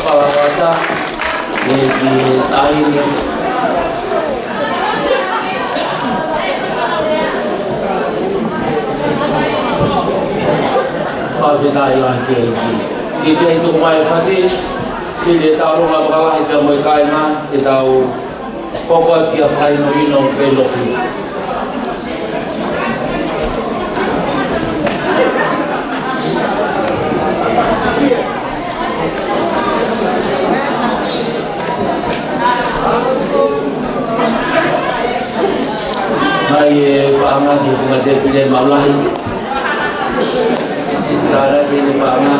Palauata, ia ki he taʻahine. Fakafetaʻi lahi ki he ʻEiki. Kiate ia ʻoku tuku mai e fasi, fili e tau longa fakalahi pea mo e kāinga, ke tau hoko atu ki he fakahinohino pea lofi. Mai e paʻanga ki he funga tēpile maʻu lahi. Tara ki he paʻanga.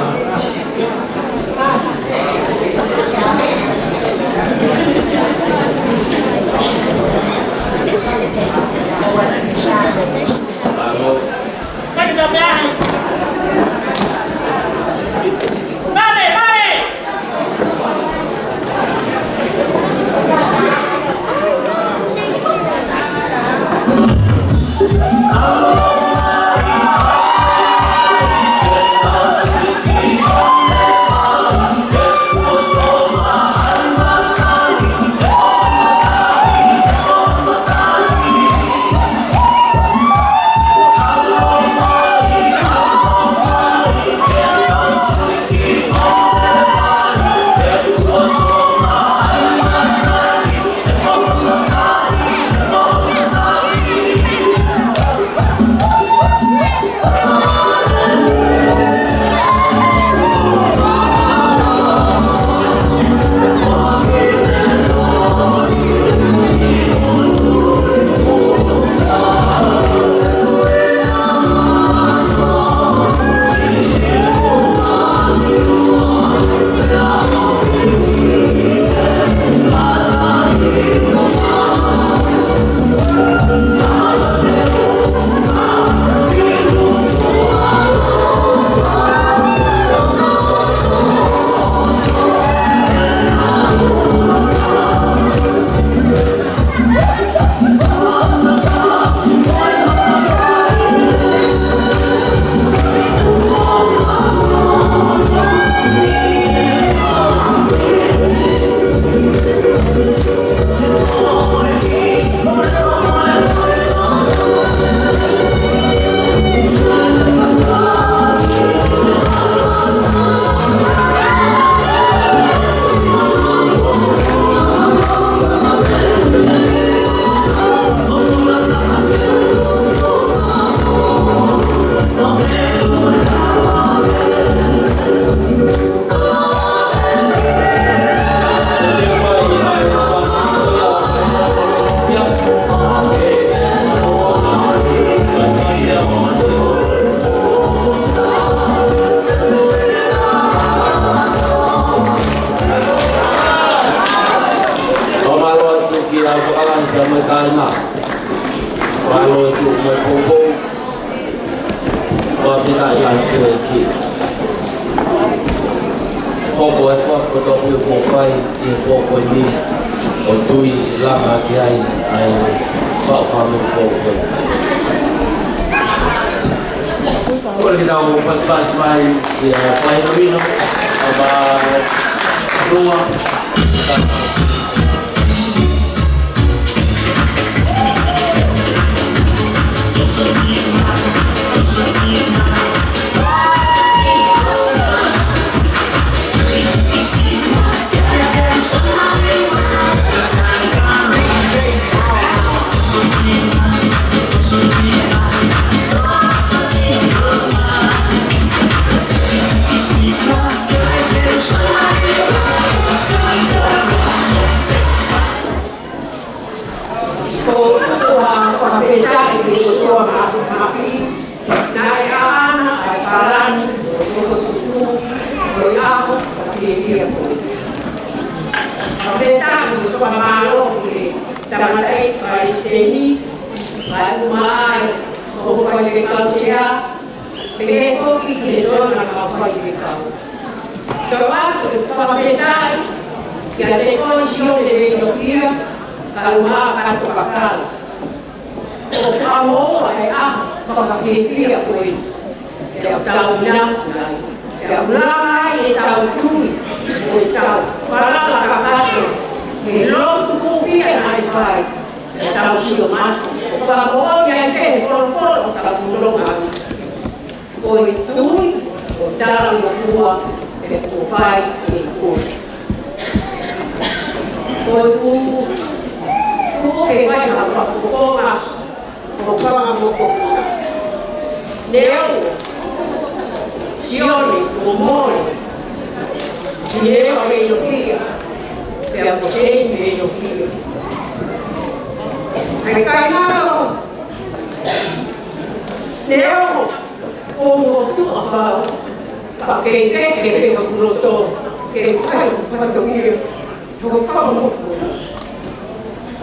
Fakamālō atu ki he fakalahi pea mo e kāinga. Fakamālō atu mo e poupou. Fakafetaʻi lahi ki he ʻEiki. Hoko e fakakotopia kuo fai ʻi he pō ko eni ʻo tui langa ki ai ʻa e faʻu fānau pō ko eni. Kole ke tau pasipasi mai ʻi he fakahinohino ʻa Palua. Ko e ʻOtua fakafetaʻi ki he ʻOtua Mafimafi, naʻe ʻaʻana ʻa e palani ʻo e fokotuʻutuʻu ʻo e ʻaho fiefia ko eni. Fakafetaʻi mo fakamālō ki he tangataʻeiki palesiteni, kae ʻumaʻā e kau faifekau sea, pehē foki ki he toenga kau faifekau. Toʻo atu e fakafetaʻi kiate koe Sione Veinokia, kae ʻumaʻā Kato Kakala, ʻo fakamoʻua e ʻaho fakafiefia ko eni, ʻetau ʻinasi ai, ʻetau langa ai ʻetau tui, ʻo ʻetau falala kakato ki he lotu pōpula naʻe fai, ʻetau sio mate, ʻo fakamoʻoni ai pē he polopolo ʻo hotau fononga ni. Ko e tui, ko Talangofua, pea kuo fai ʻe he ʻEiki. Ko e tuʻu, tuʻu ke fai ha fakafofonga ʻo fanga mokopuna. Neongo Sione kuo mole, Tineva Veinohia, pea mo Seini Veinohia. ʻIkai ngalo, neongo ʻoku tuʻa pau, ka ke ke ke ke ka kuloto, ke fai ʻo fai ʻo ia, ʻo fai ʻo.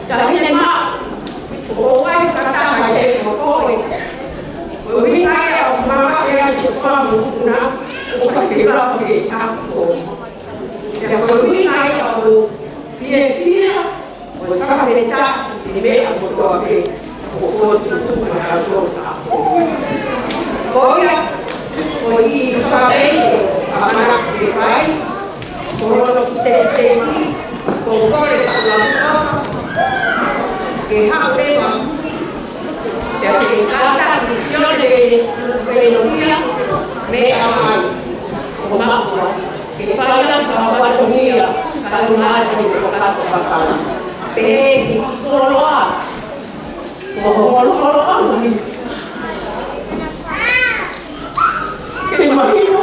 Taʻahine maʻu, ʻoku ʻi ai ha taha ʻi he moʻui. Ko e ʻuhinga ia ʻoku mamaʻo ai ʻa e fanga mokopuna, ʻoku ʻikai ke lava ke ako. Pea ko e ʻuhinga ia ʻoku fiefia, ʻo fakafetaʻi ki he meʻa kotoa pē ʻoku tuʻu maʻatautolu. Ko ia, ko e fakaʻeiki ʻamanaki ke fai, ko hono kiʻi teitei, ko e kole ʻa e ʻOtua, ke haʻu leva, pea ke kātaki Sione Veinohia, mei ʻAmai, ʻo Makua. Ke fai ʻaki ha fatongia, ka ʻoku mālie ʻo kakato kakala. Pehē ki he koloa, ko hoʻo holoholo ʻaho ni. Ke mahino,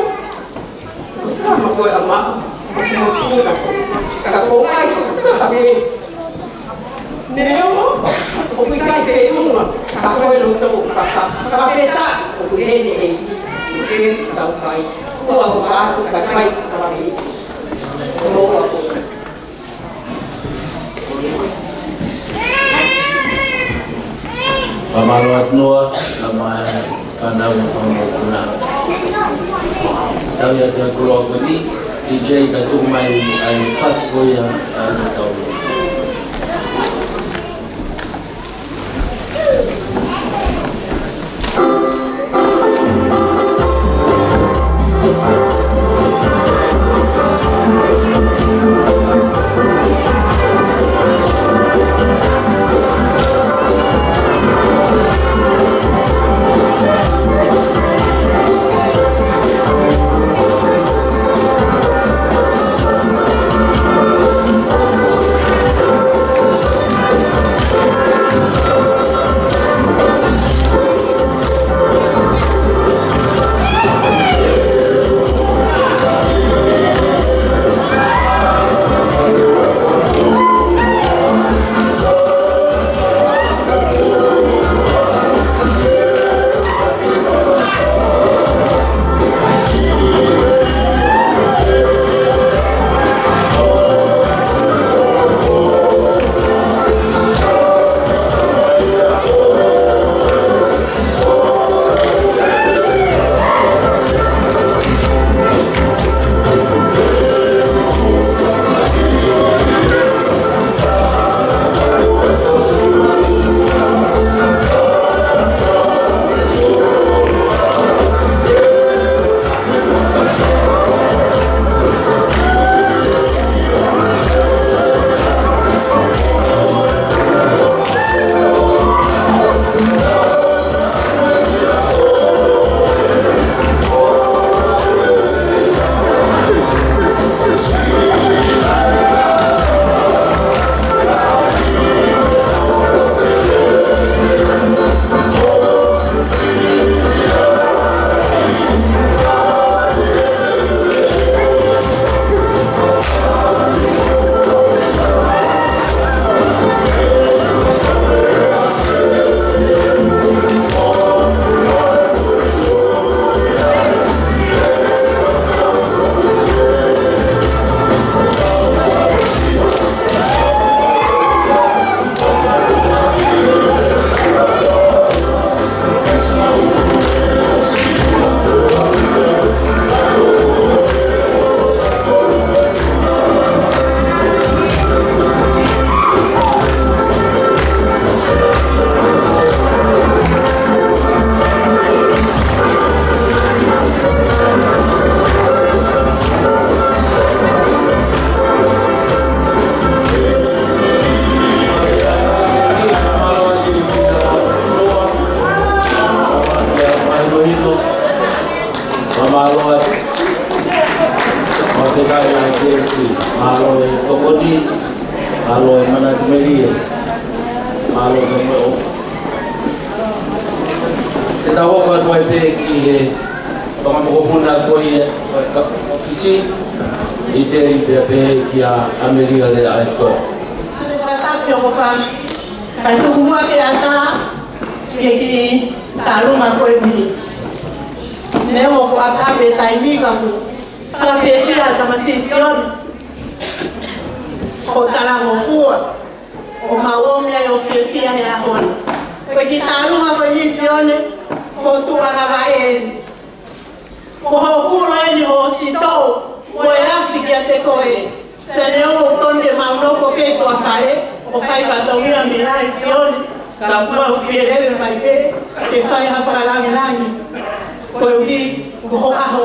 ko e tama ko ē ʻa Maʻa, ka ko hai, ka ke Neongo ʻoku ʻikai ke ʻuhinga, ka ko e loto ʻoku kaka, fakafetaʻi ʻoku ʻi heni ʻEiki, ke tau fai, ʻoua ʻe ʻoatu kakai, kakai. ʻOua ʻe. Fakamālō atu Noa, ka mai. Fānau mo e fanga mokopuna. Tau ia te koloa ko eni, D J ka tuku mai ʻa e pasi ko ia ʻa e tau. Mau fakafetaʻi lahi ki he ʻEiki. Mālō e tokoni, mālō e manatu melie, mālō e moʻui. Te tau hoko atu ai pē ki he fanga mokopuna ko ia ʻo e kau ʻōfisi, ʻi he teli pea pehē kia ʻAmelia Leaʻaetoa. Fakatapu ʻoku fai, kae tuku muʻa ke ʻatā ki he kiʻi tālunga ko eni. Neongo kuo ʻapē taimi ka ʻoku fakafiefia ʻa e tamasiʻi Sione. Ko e talangofua ʻoku mau ʻomi ai ʻo fiefia he ʻaho ni. Ko e kiʻi tālunga ko eni Sione, ko e tuʻa Havaʻe eni. Ko hoʻo kulo eni hoʻo sitoʻo, ko e afi kiate koe. Pea neongo ʻoku tonu ke mau nofo pē ʻi tuʻa fale ʻo fai fatongia mei ai Sione, ka ʻoku mau fiefia mai pē ke fai ha fakalangilangi koeʻuhi ko hoʻo ʻaho.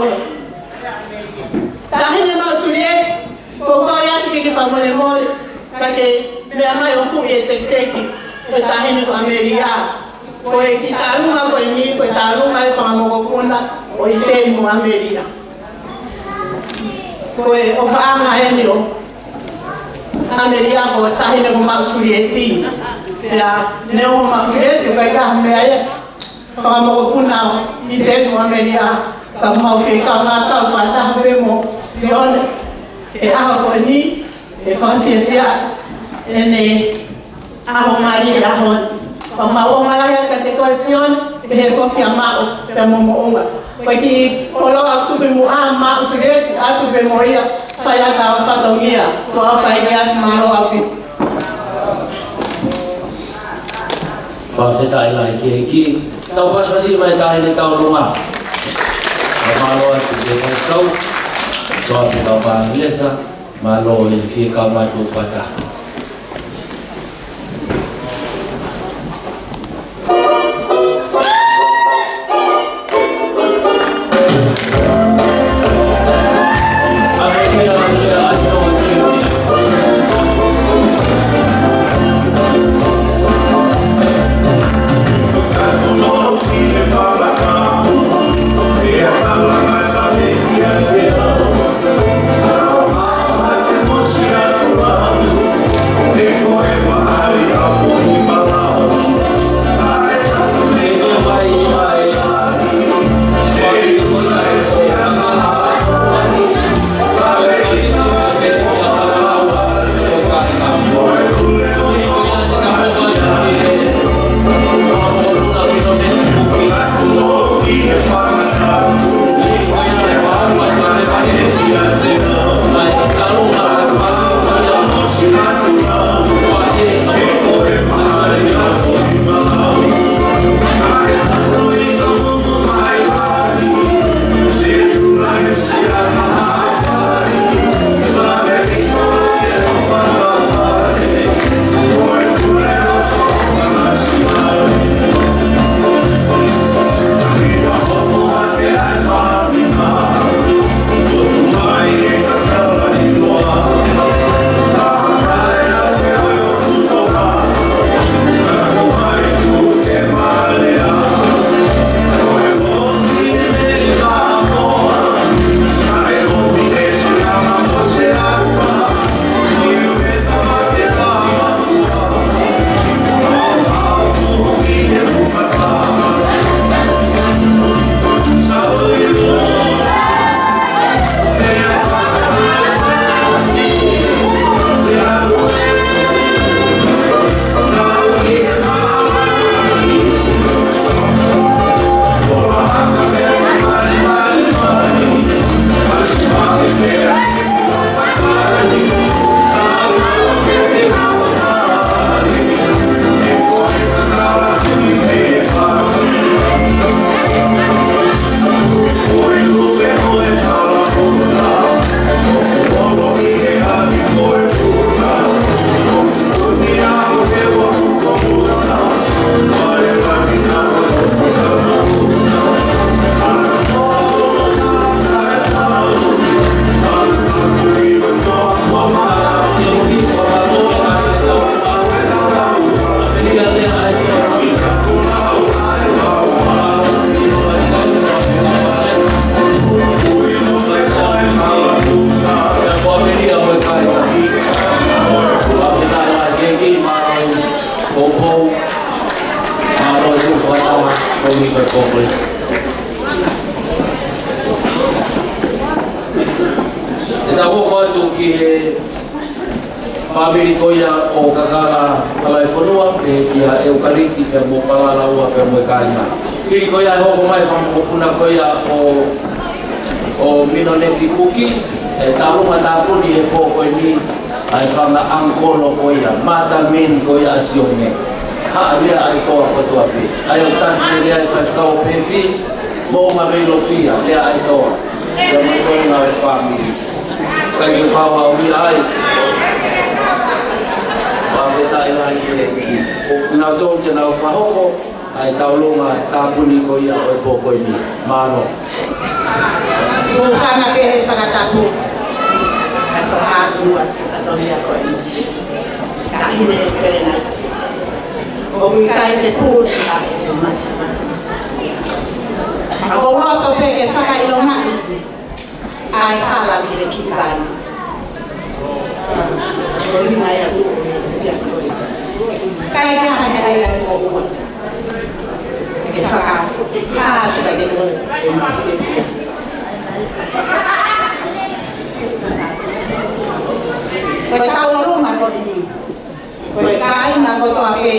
Taʻahine maʻu Sulieti, ʻoku ou kole atu ke ke fakamolemole, ka ke meʻa mai ʻo huʻi e tekiteki ʻo e taʻahine ko ʻAmelia. Ko e kiʻi tālunga ko eni, ko e tālunga e fanga mokopuna ʻo ʻIteni mo ʻAmelia. Ko e ʻofaʻanga eni ʻo ʻAmelia ko e taʻahine ko Maʻu Sulieti. Pea neongo Maʻu Sulieti ʻoku ʻikai ha meʻa ia, fanga mokopuna ʻo ʻIteni mo ʻAmelia, ka ʻoku mau fie kaungā kau fakataha pē mo Sione he ʻaho ko eni, he fakafiefia ʻene ʻaho mali he ʻaho ni. Pea mau ʻofa lahi atu kiate koe Sione, pehē foki kia Maʻu pea mo Moʻunga. Ko e kiʻi koloa tuku ʻi muʻa, Maʻu Sulieti, ʻatu pē mo ia, fai atu ʻa e fatongia, ko e fai ia, mālō ʻaupito. Fakafetaʻi lahi ki he ʻEiki. Tau pasipasi mai taʻahine Taulunga. Ka mālō atu ki he faifekau. Tau atu kau pānisa. Mālō e fie kaungā tuʻu fakataha. Tau hoko atu ki he fāmili ko ia ʻo Kakala Halaifonua, pehē kia ʻEukaliti pea mo Palalaua pea mo e kāinga. Fili ko ia ʻe hoko mai fanga mokopuna ko ia ʻo, ʻo Minoneti Kuki, ʻe tālunga tāpuni he pō ko eni ʻa e fanga ʻangikolo ko ia, Matamin ko ia ʻa Sione. Haʻa Leaʻaetoa kotoa pē. ʻA ia ʻoku taki lelei ai Faifekau Pefi, mo Maveilofia Leaʻaetoa. Ia mo e toenga ʻo e fāmili. Kae ke pau au ia ai. Fakafetaʻi lahi ki he ʻEiki. ʻOku nau tō ke nau fakahoko ʻa e tālunga tāpuni ko ia ʻo e pō ko eni. Mālō. Tokanga pē he fakatapu. Ka toka ua, ka toka ia ko eni. Ka ine pele nai. ʻOku ʻikai te puli ʻa e masi. Ka ʻoku ou loto pē ke fakaʻilongaʻi ʻa e kala ki he kiʻi vai. Ko e ʻuhinga ia ʻoku ou ʻikai ke ʻi ai ha meʻa ia ʻoku ou ʻoua ke fakakāsika ke toe. Ko e tau ʻolunga ko eni. Ko e kāinga kotoa pē,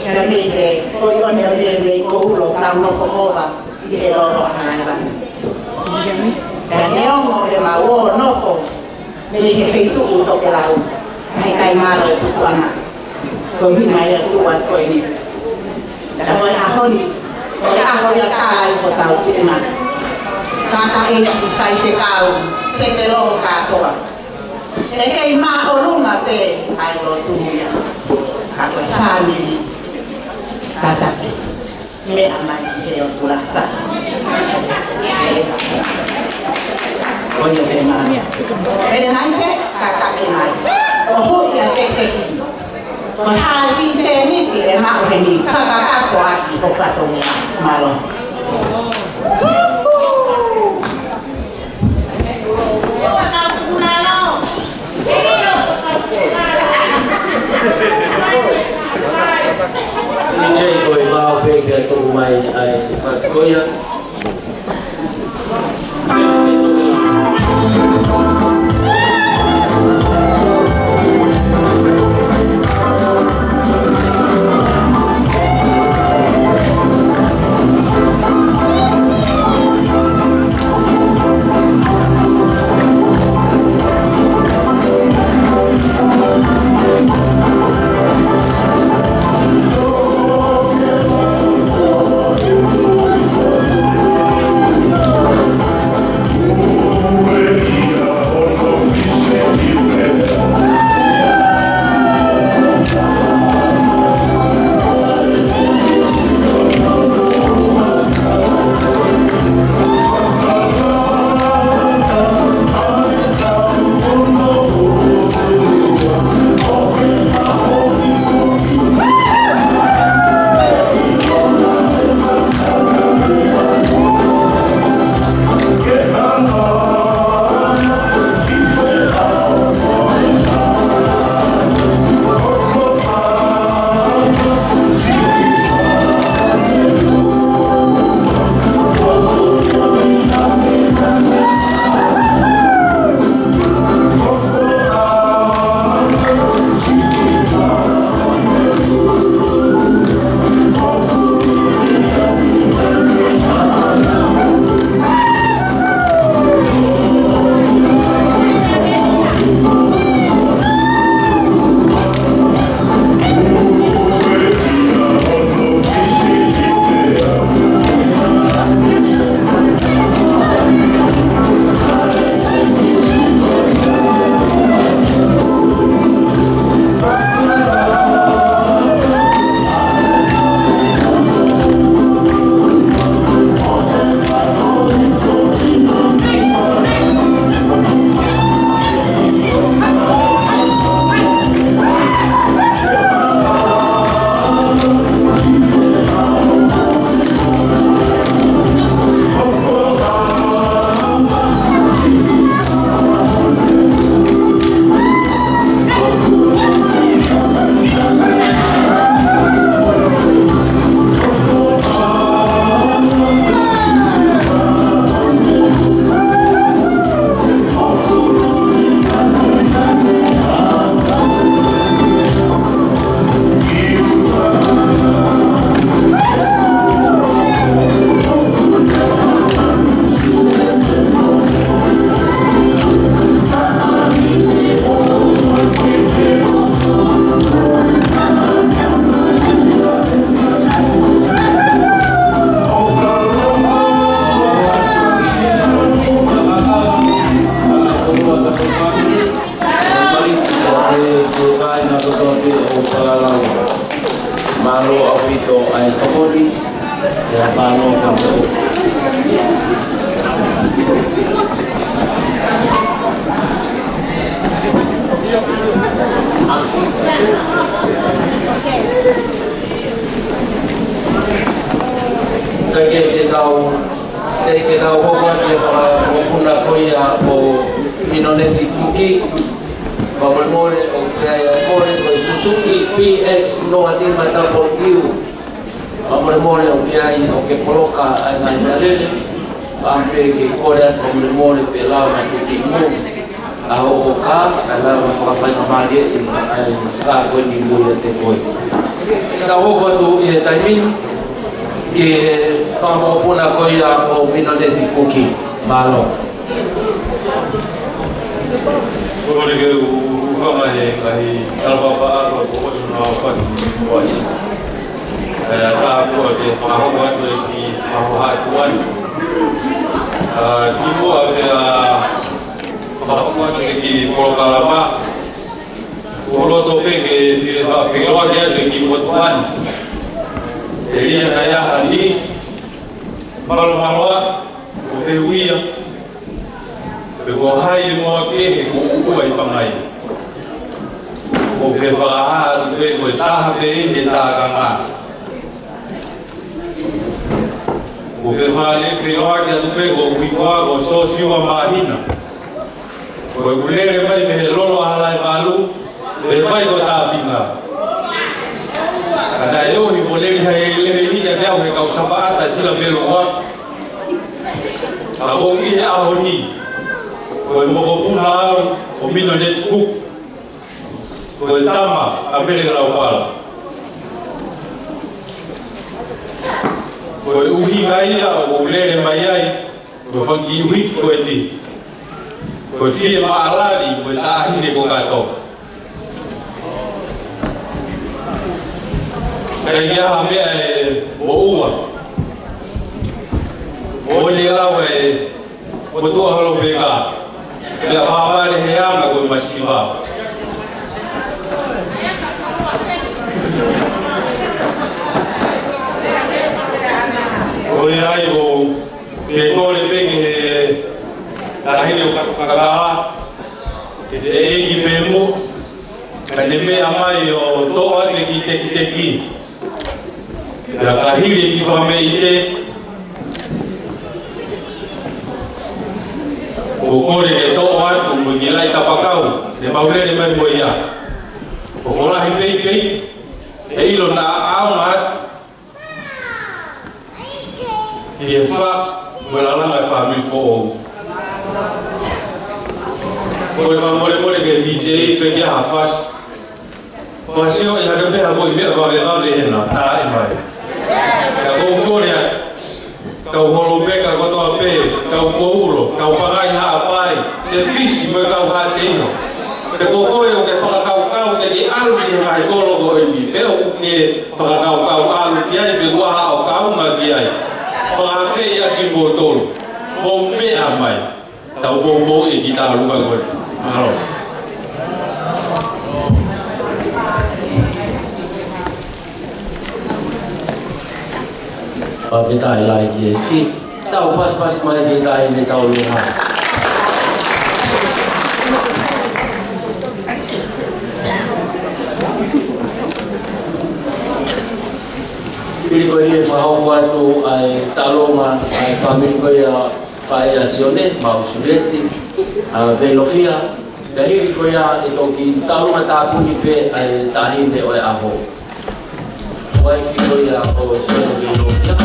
ka mei he, ko e ʻoneʻone mei Koulo, tau nofo ʻova ʻi he lolo ʻa Halaevalu. Ka neongo ʻemau ō nofo mei he feituʻu tokelau, ʻikai mālō e tukuʻanga. Ko e ʻuhinga ia ʻoku ou ʻoatu ko eni. Ka ko e ʻaho ni, ko e ʻaho ia ʻoku tala ai hotau tuʻunga. Tangataʻeiki, faifekau, sekelolo kātoa. ʻE kei māʻolunga pē ʻa e lotu ia. Ka ko e fāmili, kātaki, meʻa mai ki he ʻOtua. Ko ia pē mālō. Pele nai se, kātaki mai. ʻO hui ʻa e tēteki. Ko e hā e kiʻi sēniti ʻe maʻu heni, fakakakato ʻaki ho fatongia. Mālō. Ni Jay ko e mau pē kia tuku mai ai te pati ko ia. Ke tau hoko atu ki he fanga mokopuna ko ia ʻo Minoneti Kuki. Fakamolemole ʻoku ʻi ai ʻa e kole ko e Suzuki P X noa nima double U. Fakamolemole ʻoku ʻi ai ʻoku ke poloka ʻa e ngaahi meʻalele. Pea pē ke kole atu fakamolemole pe lava ke ke mou ʻa hoʻo kā, kae lava fakafaingamālieʻi ʻa e kā ko eni mo ia te koe. Ka hoko atu ʻi he taimi ni ki he fanga mokopuna ko ia ʻo Minoneti Kuki. Mālō. Kole ke u, u hanga he ngaahi talapapa ʻa ko ʻosi na o fatu kuai. Ē, tā kua ke fakahoko atu e kiʻi faʻahinga tuʻa ni. Ā, kimuʻa ke, ā, fakahoko atu e kiʻi polokalama, ʻoku ou loto pē ke, ke, ke fakahoko atu e kiʻi motuʻa ni. ʻE ʻi ai ʻa e ʻaho ni, mālōmālō ā, ʻo e uia, pe ko hai e moa kehe kuo ʻuʻua ʻi Pangai. ʻOku ke fakahā atu pē ko e taha pē ʻi he tākanga. ʻOku ke fale ke loa ke atu pē ko e uike ko Siosiua Māhina. Ko ʻeku lele mai mei he lolo ʻa Halaevalu, lele mai ko Tāpinga. Ka naʻe ʻosi mo lele hai lele ʻi he ʻaho he kau Sapaʻata Silavelu ua. Ka ʻoku ou ʻi he ʻaho ni, ko e mokopuna au ʻo Minoneti Kuki. Ko e tama ʻa Mele Laupala. Ko e ʻuhinga ia ʻoku ou lele mai ai, ko e fanga kiʻi ʻuhiki ko eni. Ko e fiemaʻalali, ko e taʻahine ko Kato. Ka ʻi ai ha meʻa ʻe moʻua. ʻOku ne lau e motuʻa holo pē ka. Pea pāpale he anga ko e masiva. ʻOku ʻi ai ʻoku ke kole pē ki he taʻahine ʻo Kato Kakala, ki he ʻeiki pē mo, ka ne meʻa mai ʻo toʻo atu e kiʻi tekiteki. Pea ka hili e kiʻi fakameʻite, ʻoku ou kole ke toʻo atu mo e kiʻi laʻi kapakau, ne mau lele mai mo ia. ʻOku lahi pē pē, ʻe ʻilo naʻa ʻaonga atu. ʻI he fā, mo e lalanga e fāmili foʻou. Ko e fakamolemole ki he D J pē ke ʻai ha fasi. Fasi ʻo ʻai hake pē ha foʻi meʻa vavevave hena, tā e mai. Ka ʻoku ou kole atu, kau Holopeka kotoa pē, kau Koulo, kau Pangai Haʻapai, Te Fisi mo e kau Haʻateiho. Pea ko koe ʻoku ke fakakaukau ke ke ʻalu ki he ngaahi kolo ko eni, pea ʻoku ke fakakaukau ʻalu ki ai, pe ʻoku ʻi ai haʻo kaunga ki ai. Fakafeʻiloaki kimoutolu, mou meʻa mai. Tau poupou e kiʻi taʻaluʻanga ko eni. Mālō. Fakafetaʻi lahi ki he ʻEiki. Tau pasipasi mai ki he taʻahine tau lea. Hili ko ia ʻe fakahoko atu ʻa e taʻaluʻanga ʻa e fāmili ko ia ʻa Sione, Mau Sulieti, ʻa Veilofia. Pea hili ko ia ʻe toki taʻaluʻanga tāpuni pē ʻa e taʻahine ʻo e ʻaho. Uaifi ko ia ʻo Sione Veilofia.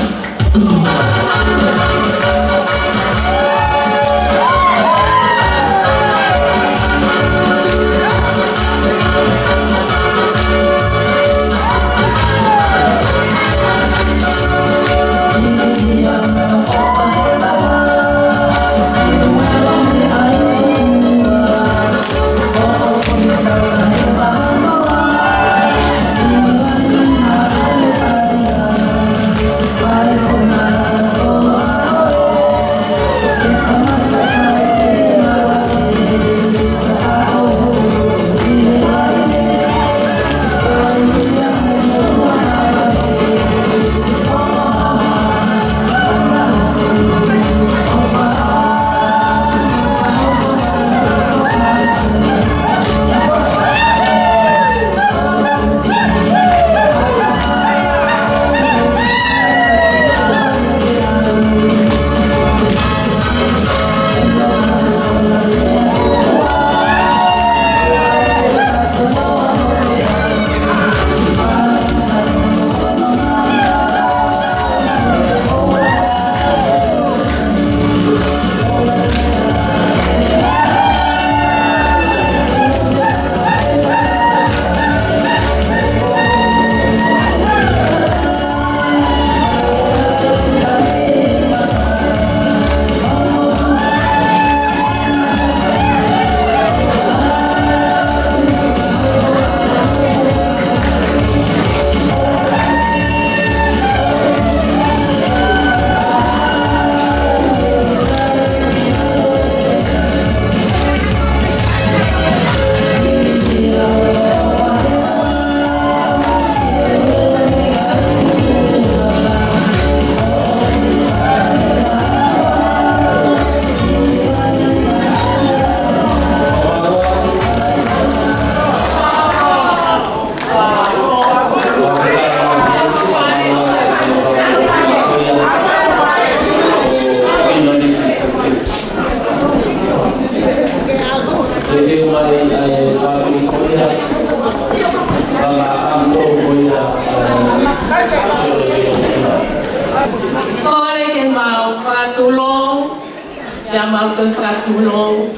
Pea mau toe fakatulou,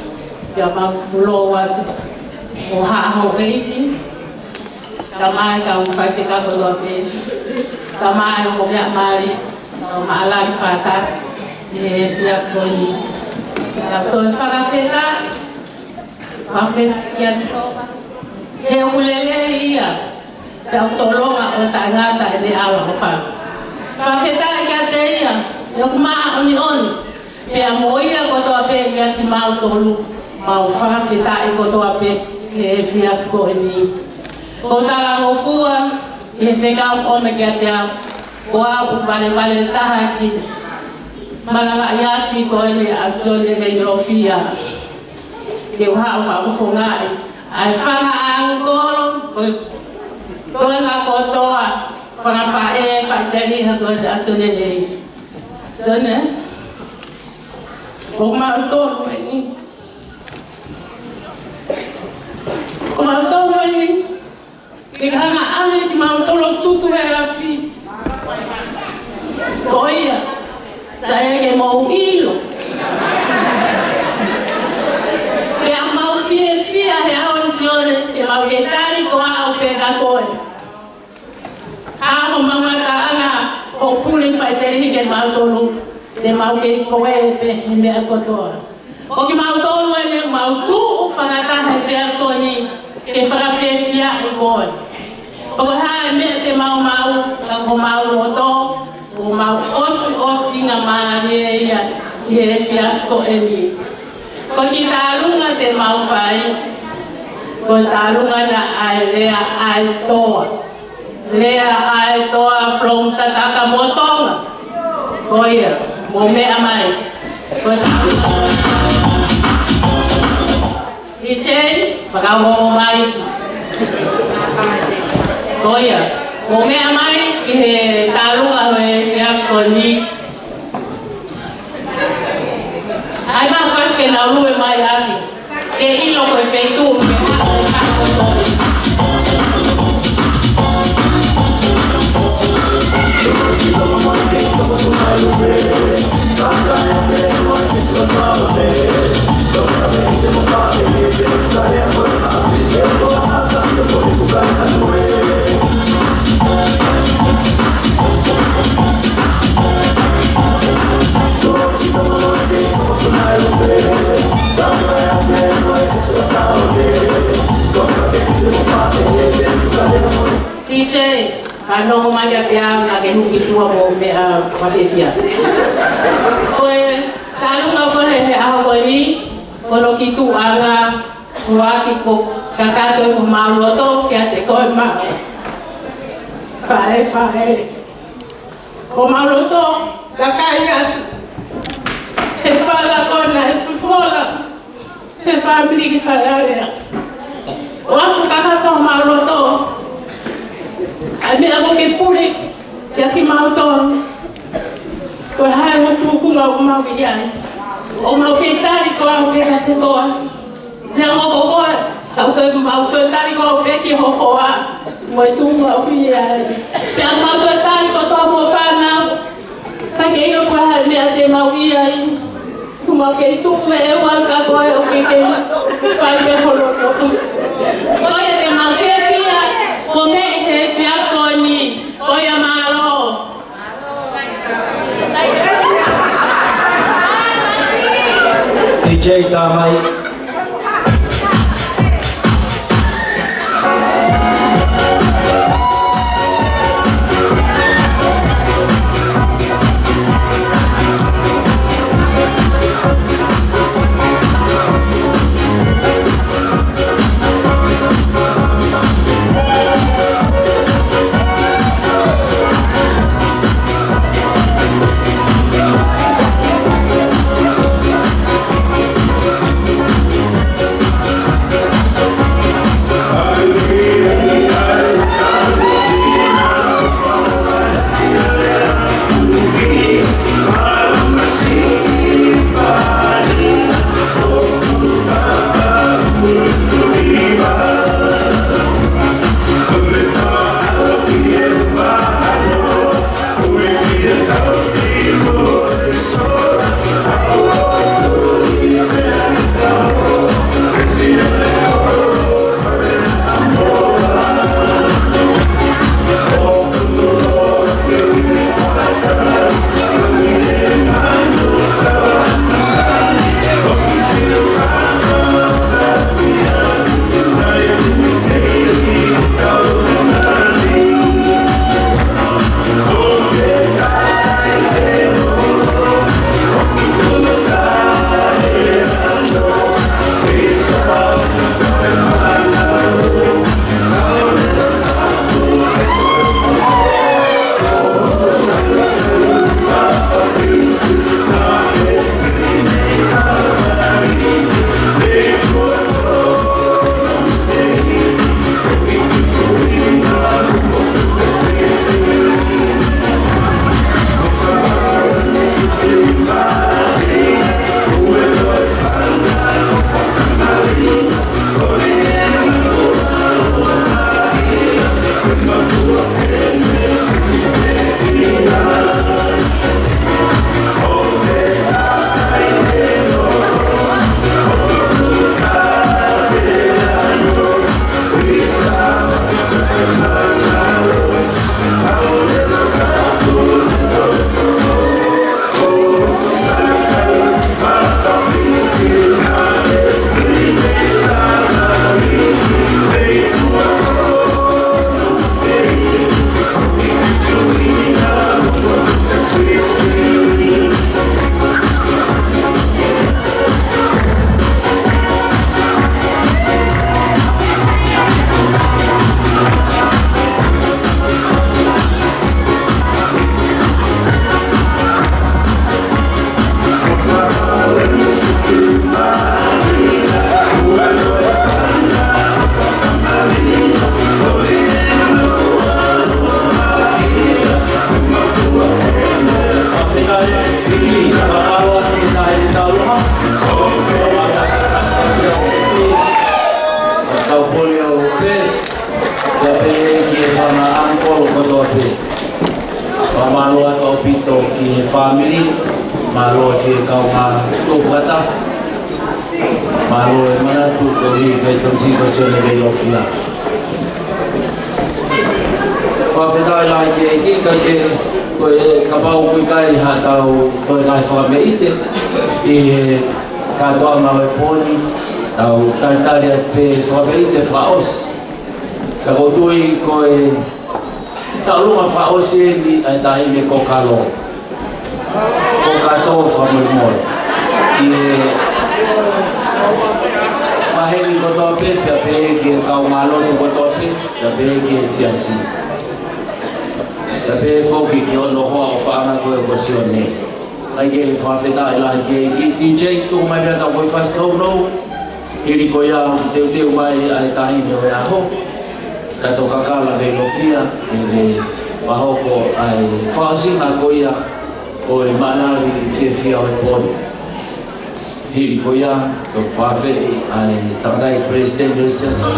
pea mau tulou atu. Mo haʻa houʻeiki, kae ʻumaʻā e kau faifekau kotoa pē. Kae ʻumaʻā e ongo meʻa mali, ʻo Maʻalali Fata, ʻi he efiafi ko eni. Pea toe fakafetaʻi, fakafetaʻi kia Sihova. He ʻoku lelei ia, pea ʻoku tolonga ʻo taʻengata ʻene ʻaloʻofa. Fakafetaʻi kiate ia, he ʻoku māʻoniʻoni. Pea mo ia kotoa pē ʻiate kimautolu, mau fakafetaʻi kotoa pē he efiafi ko eni. Ko e talangofua, he fekau ʻomi kiate au, ko au ʻoku valevale taha ki he malanga ʻi he efiafi ko eni ʻa Sione Veilofia. Ke u haʻu ʻo fakafofongaʻi ʻa e fanga ʻangikolo, ko e toenga kotoa, fanga faʻē, faʻiteliha ko eni ʻa Sione Vei. Sione, ko mautolu eni. Ko mautolu eni. Ke hanga ʻe kimautolu ʻo tutu he afi. Ko ia, sai ke mou ʻilo. Pea mau fiefia he ʻaho ni Sione, ke mau kei tali ko au pē kia koe. Ka ko homau ngataʻanga, ko e pule faʻiteliha kiate kimautolu, te mau kei koe pē he meʻa kotoa. Ko kimautolu eni mau tuʻu fakataha he efiafi ko eni ke fakafiefiaʻi koe. Ko e hā e meʻa te mau maʻu, ka ko homau loto, ko homau ʻosiʻosingamālie ia ʻi he efiafi ko eni. Ko e kiʻi tālunga te mau fai, ko e tālunga ena ʻa e Lea ʻa e Toa. Lea ʻa e Toa from Tataka mo Tonga. Ko ia, mou meʻa mai. Ko e tālunga. D J, fakaongo mai. Ko ia, mou meʻa mai ki he tālunga he efiafi ko eni. ʻAi, mou fasi ke nau lue mai ʻaki. Ke ʻilo ko e feituʻu ke haʻu, haʻu ko. D J, ka nongo mai kiate au naʻa ke hū ki tuʻa mo meʻa fafiefia. Ko e tālunga ko ē he ʻaho ko eni, ko hono ki tuʻa ʻanga, ʻoku ou kole ke kakato ʻi homau loto kiate koe maʻu. Faʻē, faʻē. Ko homau loto, kakai atu. He fala ko ena, he fofola. He fāmili ki Fale Alea. ʻOku ou kole ke kakato homau loto. ʻAi meʻa ko ē ke pule, kiate kimautolu. Ko e hā e tuʻunga ʻoku mau ʻi ai. ʻOku mau kei tali ko au pē kiate koe. Neongo ko koe, ka ʻoku mau kei tali ko au pē ki ho hoa. Mo e tuʻunga ʻoku ʻi ai. Pea mau kei tali kotoa mo e fānau. Ka ke ʻilo ko e hā e meʻa te mau ʻi ai. Kuo mau kei tuku e ua ka ko e ʻoku ke kei fai ke holo toku. Ko ia te mau fiefia, ko e meʻa he efiafi ko eni, ko ia mālō. D J tā mai. Tō Puata. Mālō e manatu koeʻuhi ko e tangisi ko Sione Veilofia. Fakafetaʻi lahi ki he ʻEiki, ka ke, ko e kapau ʻoku ʻikai haʻatau toe ngaahi fakameʻite ʻi he kātoanga ʻo e pō ni, tau talitali atu pē fakameʻite fakaʻosi. Ka ʻoku ou tui ko e taʻu ʻuluaki fakaʻosi eni ʻa e taʻahine ko Kalo. Ko Kato fakamolemole. ʻI he maheni kotoa pē, pea pehē ki he kau mālohi kotoa pē, pea pehē ki he siasi. Pea pehē foki ki hono hoa ʻofaʻanga ko ē ko Sione. ʻAi ke fakafetaʻi lahi ki he ʻEiki. DJ, tuku mai pē ʻa e tau ko e fasi tounou. Hili ko ia ʻoku teuteu mai ʻa e taʻahine ʻo e ʻaho, Kato Kakala Veilofia, ʻe fai hoko ʻa e fakaʻosinga ko ia ʻo e maʻanavi fiefia ʻo e pō ni. Hili ko ia, ʻoku ou fakaafeʻi ʻa e tangataʻeiki palesiteni ʻo e siasi.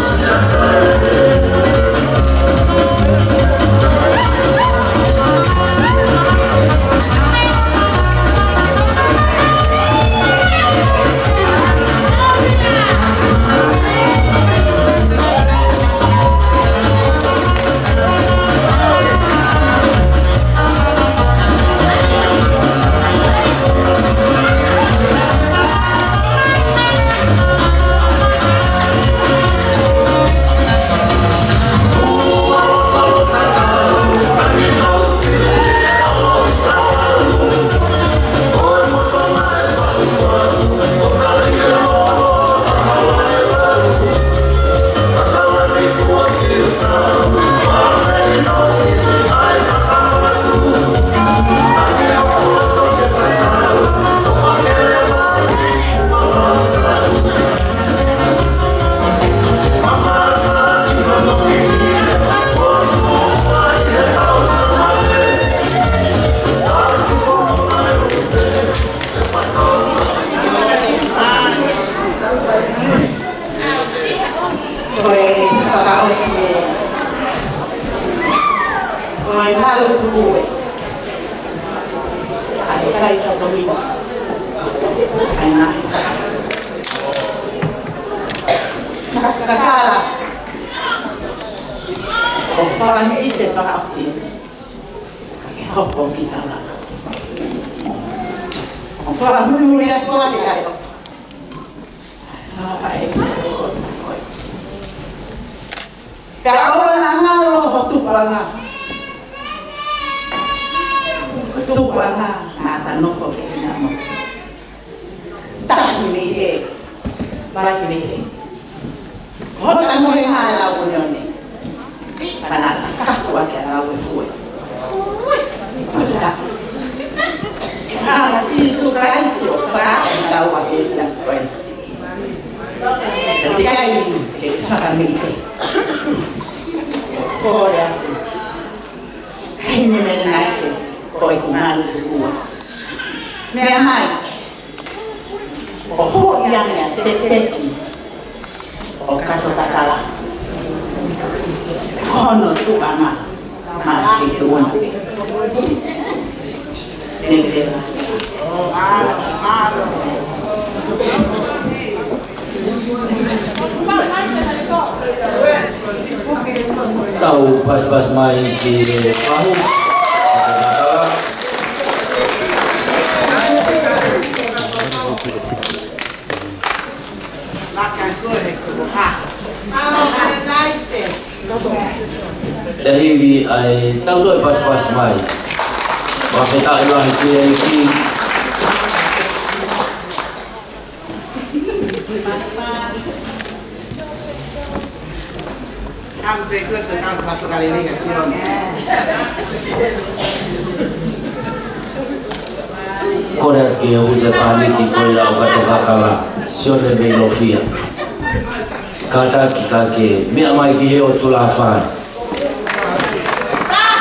Ko e fakaʻosi ē. Ko e malu kuku ē. ʻAi, kai ka komino. ʻAi, nā. Ka, Kakala. ʻOku fakameʻite fakaʻosi. Ka ke hoko ki tala. ʻOku fakamuimui atu ʻa e ʻai. Ka ʻoua naʻa ngalo ho tupulanga. Tupulanga, naʻa ta nofo ke ina mo. Tahi mei he, vai mei he. Hota mo he ngā lau o neone. Pana kakua ke lau e hue. Hota. Anga Sīsū Kalaisi ʻoku fakaʻau ʻa e ia koe. Te ai ke fakameʻite. Kole atu. Hine mena nai ke koe ku malu kua. Meʻa mai. ʻO hoʻi ange ʻa Pepeki ʻo Kato Kakala. Hono tuʻanga. Mā ke tuʻanga. Thank you. Tau paspas mai ki he pahu. Tahi vi ai tau toe paspas mai. Fakafetaʻi lahi ki he ʻEiki. Kole ke u se pani ki ko ia ʻo Kato Kakala, Sione Veilofia. Kātaki ka ke meʻa mai ki he ʻOtu Lāfā.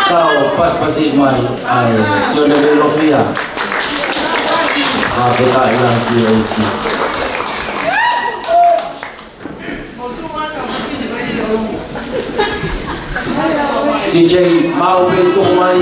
Tau pasipasi mai ai Sione Veilofia. Fakafetaʻi lahi ki he ʻEiki. DJ, mau pē tuku mai.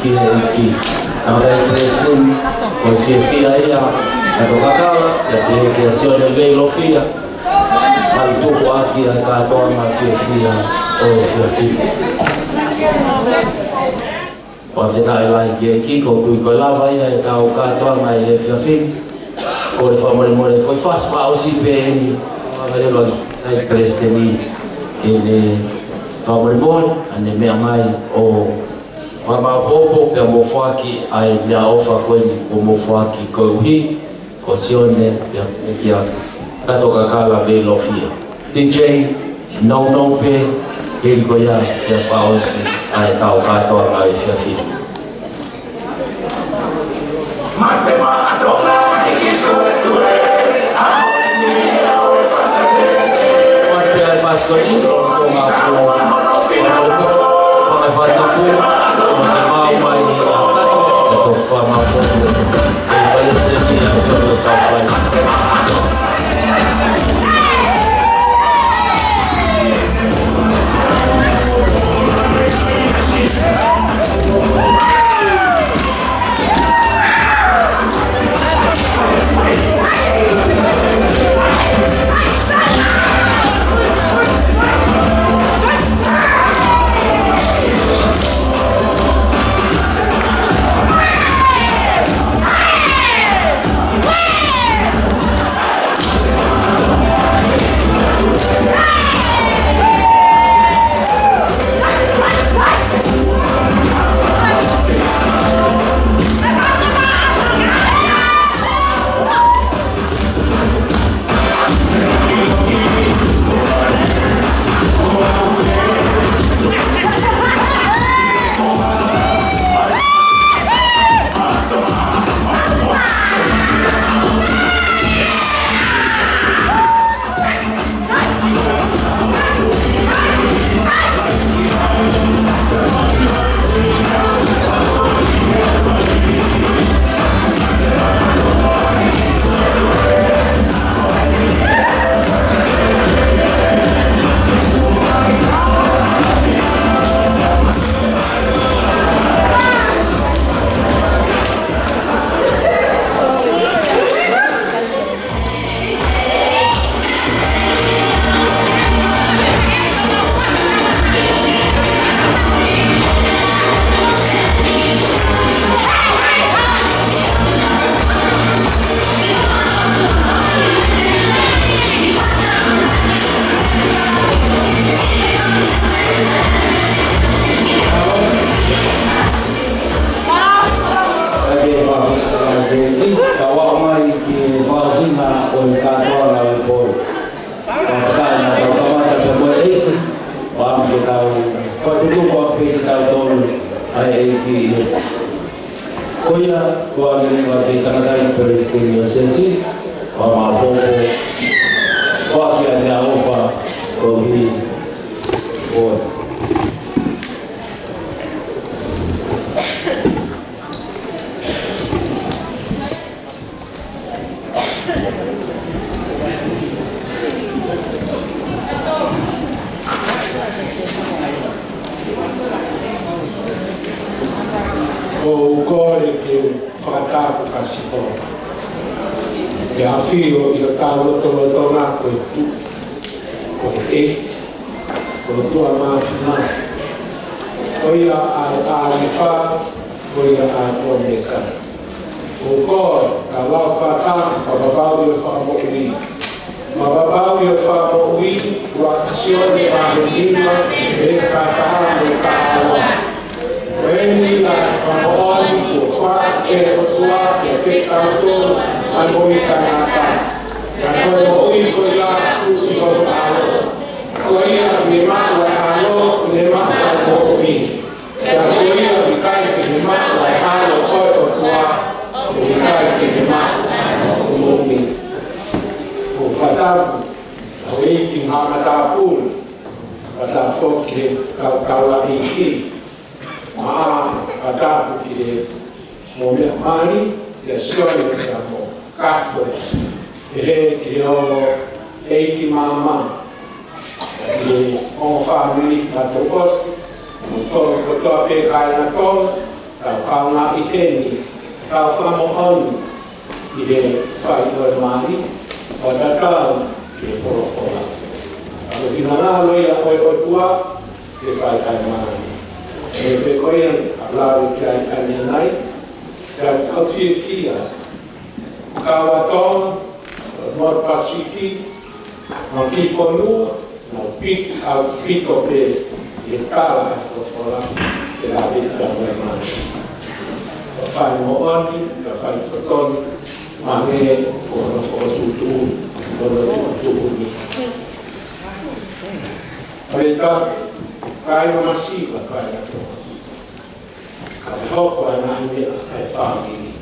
Ki he ʻEiki. Tangataʻeiki Palesiteni, ko e fiefia ia ʻa Kato Kakala, ʻa e fiefia ʻa Sione Veilofia, ʻa e tuku ʻaki ʻa e kātoanga fiefia ʻo e efiafi ni. Fakafetaʻi lahi ki he ʻEiki, ko e tui ko e lava ia ʻetau kātoanga ʻi he efiafi ni. Ko e fakamolemole, ko e fasi fakaʻosi pē eni, ʻa e leva ʻa e Palesiteni, ke ne fakamolemole, ʻa ʻene meʻa mai ʻo fakamaʻopoʻopo pea mo foaki ʻa e meʻaʻofa ko eni kuo mo foaki koeʻuhi ko Sione pea kia Kato Kakala Veilofia. D J, nounou pē, hili ko ia ke fakaʻosi ʻa ʻetau kātoanga ʻi he efiafi ni. Ka ke pa, ka ke i, ka ua mai ki he fāsina ʻo e kātoanga ʻo e pō. Ka ka na ka ka mata ka mo e, pa ke tau, pa tuku pa ke tau tolu, ʻa e ʻEiki. Ko ia, ko ʻene leva ki he tangataʻeiki Palesiteni ʻo e siasi, fakamaʻopoʻopo, foaki ʻa e meʻaʻofa, koeʻuhi ko e ʻOku ou kole ke u fakatapu kātoa. Ke ʻafio ʻi hotau lotolotonga ko e tuʻi, ko e ʻEiki, ko e ʻOtua Māfimafi. Ko ia ʻa e ʻAlifa, ko ia ʻa e ʻOmeka. ʻOku ou kole ke lau fakatapu, fakapapauʻi ʻa e fakamoʻui. Fakapapauʻi ʻa e fakamoʻui, ʻa Sione vahe nima, veesi taha mo e taha ua. Ko eni ʻa e fakamoʻoni kuo fai ʻe he ʻOtua kiate kitautolu ʻa e moʻui taʻengata. Pea ko e moʻui ko ia ʻoku ʻi hono ʻAlo. Ko ia ne maʻu ʻa e ʻAlo, ne maʻu ʻa e moʻui. Pea ko ia ʻoku ʻikai ke ne maʻu ʻa e ʻAlo ʻo e ʻOtua, ʻoku ʻikai ke ne maʻu ʻa e moʻui. ʻOku ou fakatapu, ʻa e ʻEiki Maʻa Matāpule, fakatapu ki he kau taulaʻeiki, mo fakatapu ki he mo meʻa mali, ʻia Sione pea mo Kato, ʻa e, ʻa e ongo ʻeiki maama, ʻa e ongo fāmili mātuʻosi, mo tolo kotoa pē kāinga Tonga, Tau kaungā ʻi heni, tau fakamoʻoni ʻi he fai ʻo e mali, ʻo tatau ki he folofola. Ka ko e finangalo ia ʻo e ʻOtua ke fai ʻa e mali. He ko ia ʻoku lave ki ai ʻanenai, ʻoku tau fiefia, kau ʻa Tonga, mo Pasifiki, mo e kiʻi fonua, mo piki ʻaupito pē ʻi he tala ʻa e folofola ke lave ki ai ʻa e mali. Ka fai moʻoni, ka fai totonu, mo e ko hono fokotuʻutuʻu, ko hono tuʻutuʻuni. Pea ka, kāinga masiva, kāinga Tonga. Ka ke hoko ʻa e ngaahi meʻa ʻa e fāmili,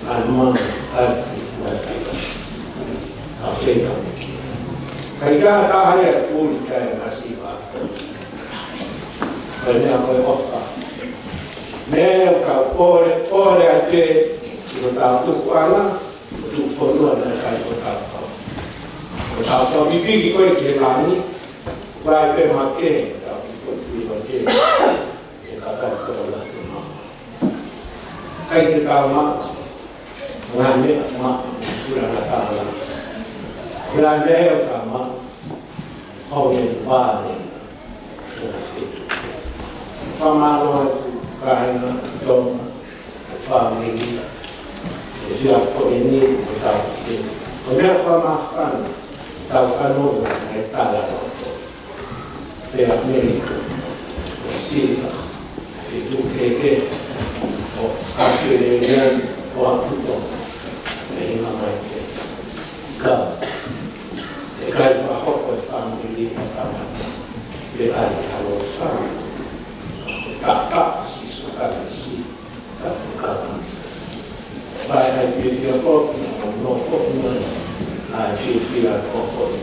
ʻa e mali, ʻa e, ʻa e, ʻa e feinga miki. Ka ʻi ai ha taha ia ʻoku ʻuli ki ai ʻa e masiva, ko e meʻa ko e ʻofa. Meʻa ia ʻoku tau pole, pole ai pē ʻi hotau tupuʻanga, ʻo tuʻu fonua naʻe ʻikai hotau kau. Ko hotau kau pipiki ko ē ki he langi, ʻoku ʻi ai pē makehe, tau ki ko ki makehe. ʻE kakai tō la te ma. ʻIkai ke tau ma, ngā meʻa ma, kura na tala. Ngā meʻa ka ma, hau e vale. Fakamālō atu kāinga Tonga, fāmili, ʻe fia ko eni, ʻe tau ke. Ko e meʻa fakamāfana, tau kano, ʻe tala. Pea mei ko Sila, ʻi Tūkeke, ʻo ʻAositelēlia, ʻo ʻApitonga, ʻe hinga mai ke ka, ʻe kai pa hoko e fāmili ʻa Tamata, pea ʻai ha lō fāmili, ka ka Sīsū Kalaisi. Ka, ka, ka. Pai ai pē ki a koki, ʻo no koki mai. Ai pē ki a koki.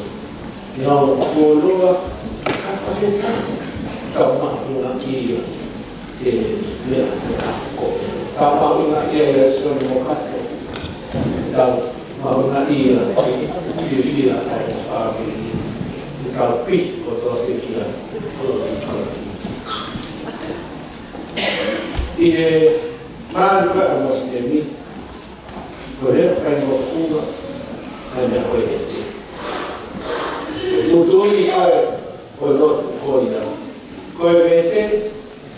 Ia o koloa, ka, ka, ka, ka. Tau mahuʻinga ia, ʻe, meʻa, meʻa ko. Tau mahuʻinga ia, ia sio mo kato. Tau mahuʻinga ia, ʻe, ʻe, ʻe, ʻe, ʻe, ʻe, tau pi, ko tō te kia, ko tō te kia. ʻI he mālie ʻa e Mosilemi, ko e faingofua ʻa e meʻa ko e vete. Ko e tuʻutuʻuni ʻa e ko e lotu ko ia. Ko e vete,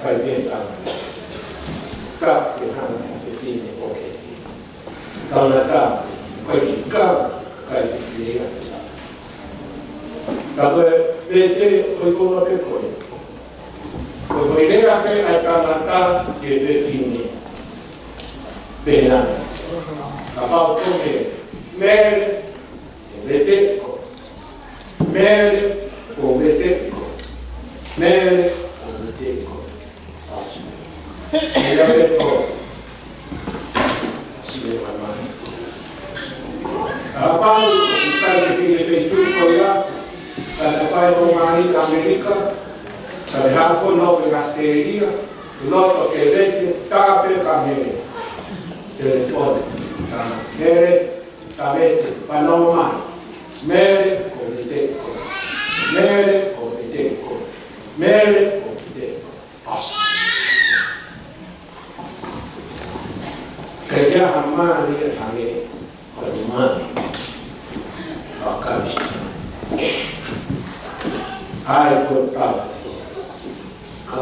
fai vete. Ka ke hanga ʻe he fefine ʻo vete. Tangata, ko e kiʻi kau, kai ke lea. Ka ko e vete, ko e konga pē ko ē. Ko e lea pē ʻa e tangata ki he fefine. Pehē. Kapau ko e mele, ko e vete ko. Mele, ko e vete ko. Mele, ko e vete ko. Asi. Ia vete ko. Asi le mama. Kapau, ʻikai ke pili feituʻu ko ia, ka te fai mo mai ʻAmelika, ka te hako no ke Australia, loto ke vete, tape ka mele. Telefoni, ka mele, ka vete, fanongo mai. Mele, ko vete ko. Mele, ko vete ko. Mele, ko vete ko. Asi. Ka ia ha mali ʻe hangē ko e mali ʻa Kalaisi. ʻA e ko tau. Ka.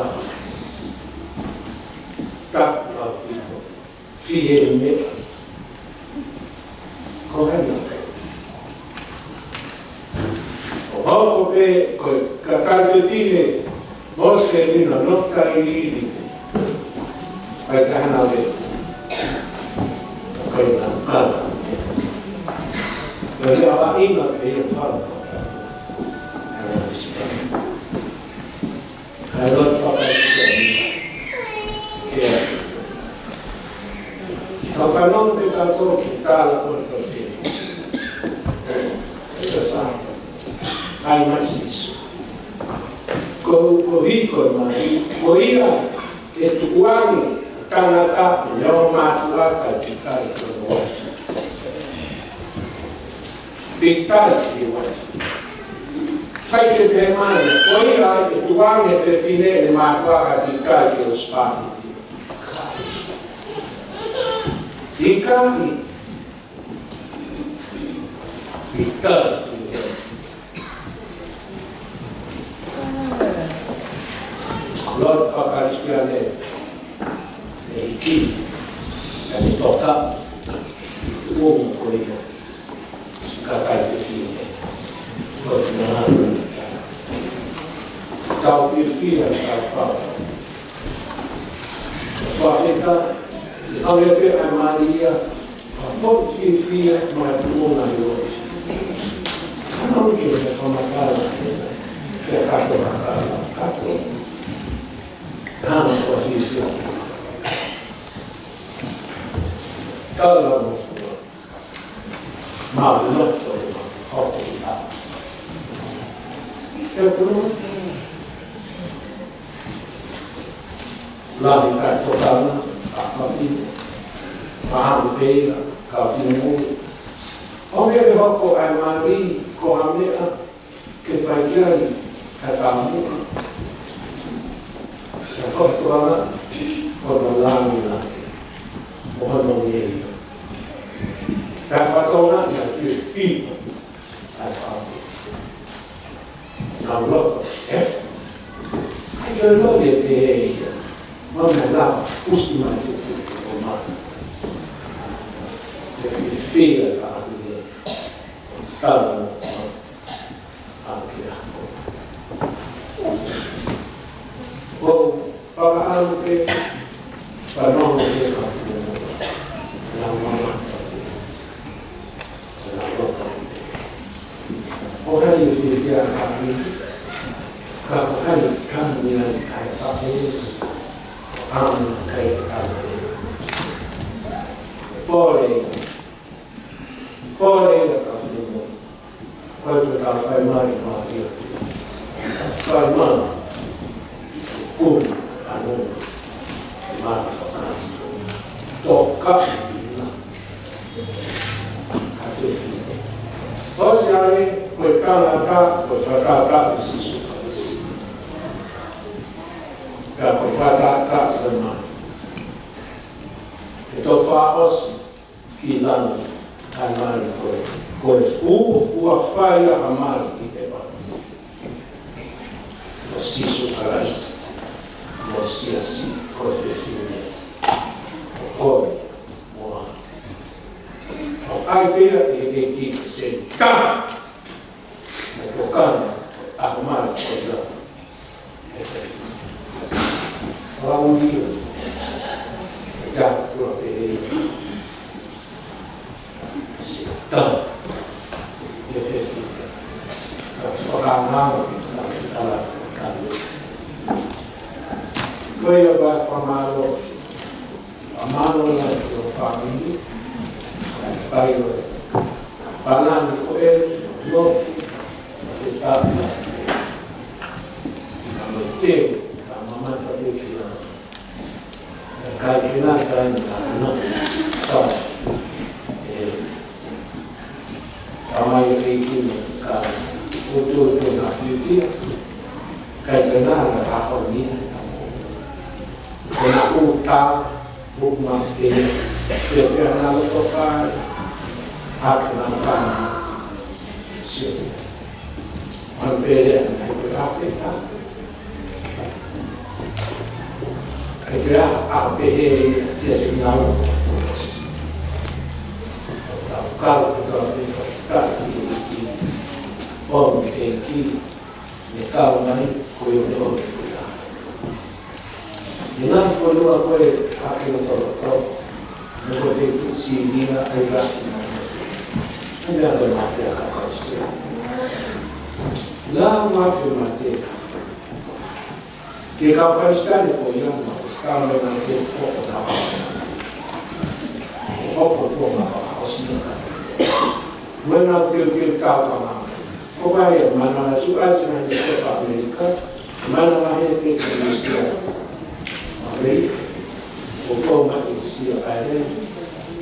Tapu ʻaupito. Fie meʻa. Ko hai na. ʻO hoko pē ko e kakai fefine, Mosilemi no Nofitali. ʻAi ka hana le. Ko e na kala. Ko e na ʻapaʻanga pē ia fala. ʻAi lotu fakaʻikani. Kia. Ka fanongo pē kātoa ki he tala ko ē ʻa Sīsū. ʻAi mai Sīsū. Ko, ko hiko mai, ko ia ʻe tukuange tangata ʻi hono mātuʻa kae ʻikai ki hono uaifi. ʻIkai ki he uaifi. ʻIkai ke pehē mai, ko ia ʻe tukuange fefine ʻi he mātuʻa kae ʻikai ki ho husepāniti. ʻIkai, ʻikai. Lotu faka-Kalisitiane, ʻEiki, ʻa e toka, ʻo ko ia. Kakai te fie. Ko e nā. Tau fiefia, tau pau. Fakafetaʻi, ʻa e pē ʻa Malia, ʻa e foʻi fiefia mai tuʻuna i o. Ano ke me kamatala, ke kato makala, kato. Hana ko fiefia. Tala mo. Mālō, mālō, ʻoku ʻi ai. Ke pulu. Lahi kai tokanga, ʻa Fafine. Mālō pē ia, ka fine mui. ʻOku ke hoko ai mali, ko ha meʻa, ke fai ki ai, ka tamu. Ka ko tokanga, ko no langi la. Ko no ngeia. Ka fakatokanga, na ki pi. ʻA e fāmili. Nau loto, ē? ʻAi ke loto e pehē ia. Mau na lava, usi mai ke ke o mai. Ke fie fie ka ʻalu ia. Tala mo a ke ako. ʻO, fakaʻalu ke, fanongo ke ka fie mo. Nau mama. ʻO hai e fiefia ʻa e fāmili, ka ko hai kani ai ʻa e faʻē, ʻa e kai ʻa e. Pole, pole ʻa e fāmili, ko e tau fai mai ma ia. Fai mai, kumi, ʻa e nō, ma, toka, ʻOsi ʻa e, ko e tangata, ko e tangata, ko Sīsū Kalaisi. Ka ko e tangata, ko e mā. Ke tau fakaʻosi ki langi, ʻa e mali ko e, ko e fuofua fai ʻa e mali ki te pa. Ko Sīsū Kalaisi, mo e siasi, ko e fefine, ko koe, mo au. ʻOku ʻai pē ia ʻe he ʻEiki ke se ka. Mo ko ka, ʻa ko mai ko ia. Sauni ia. Ia, tua pē ia. Se ka. Ia fefine. Ka fakangau, ka fala, ka. Ko ia ʻoku fakamālō. Fakamālō lahi ki ho fāmili. Kae ʻai ʻo e palani ko ē, ʻio, ʻo se tāpuna. Ka mo e teu, ka mamata pē ki ai. Kae ke nā kai na, na, ka, ē, Tamai ʻEiki, ka utu utu na fiefia, ka i te nā na ka ko ni. Ko na uta, buk ma te, te te na lo to ka, a te na ka, sio. An pele an te ka te ka. Ke pea a pehē ia ke nau. Tau kau ke tau te ka ki ʻo e ʻEiki. Ne kau mai ko e ʻo e ʻo e fula. Ne nau fonua ko e a ke no tau tau. Ne ko te tu si ni na ai ra. Ne a ko ma te a ka ka si. La ma fe ma te. Ke kau Kalisitiane ko ia ma, kau mai na ke ko o na. Ko ko ko ma, o si na ka. Mo na ke ke kau ka ma. Ko ka ia, mana na su a si na ke ko ʻAmelika, mana na he ke ke Rusia. ʻAmelika. Ko ko ma Rusia, ai,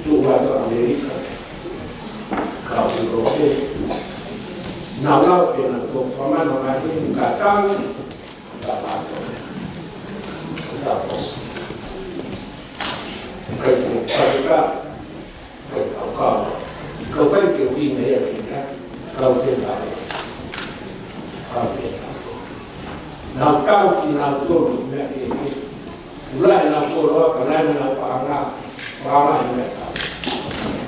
tu wa to ʻAmelika. Kau ki ko ke. Na lau ke na to, fa mana na he, ka tau, Ka ʻato. Ka ʻosi. Kai ko ka ka. Kau, kau pai ke ui mei ai ki ka, kau ke kau. Kau ke kau. Nau kau ki nau tolu mea ke ke. Ula e nau koloa, ka nai nau paʻanga, paʻanga e mea kau.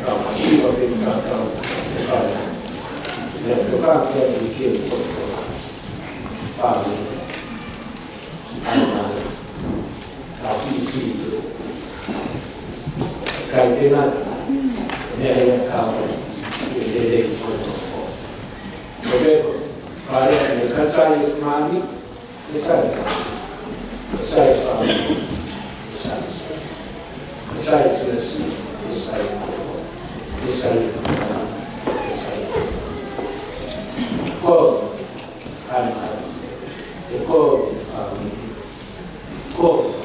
Kau masiva ke kau kau. Kau. Mea ke kau ke ke ke kau. Kau. Kau. Ka fifili. Kai pena. Mea ia kau. Ke lele ko. Ko peko. Pare ne kasai mani. Kasai. Kasai fāmili. Kasai siasi. Kasai siasi. Kasai. Kasai. Kasai. Ko. Ai mai. Ko. Fāmili. Ko,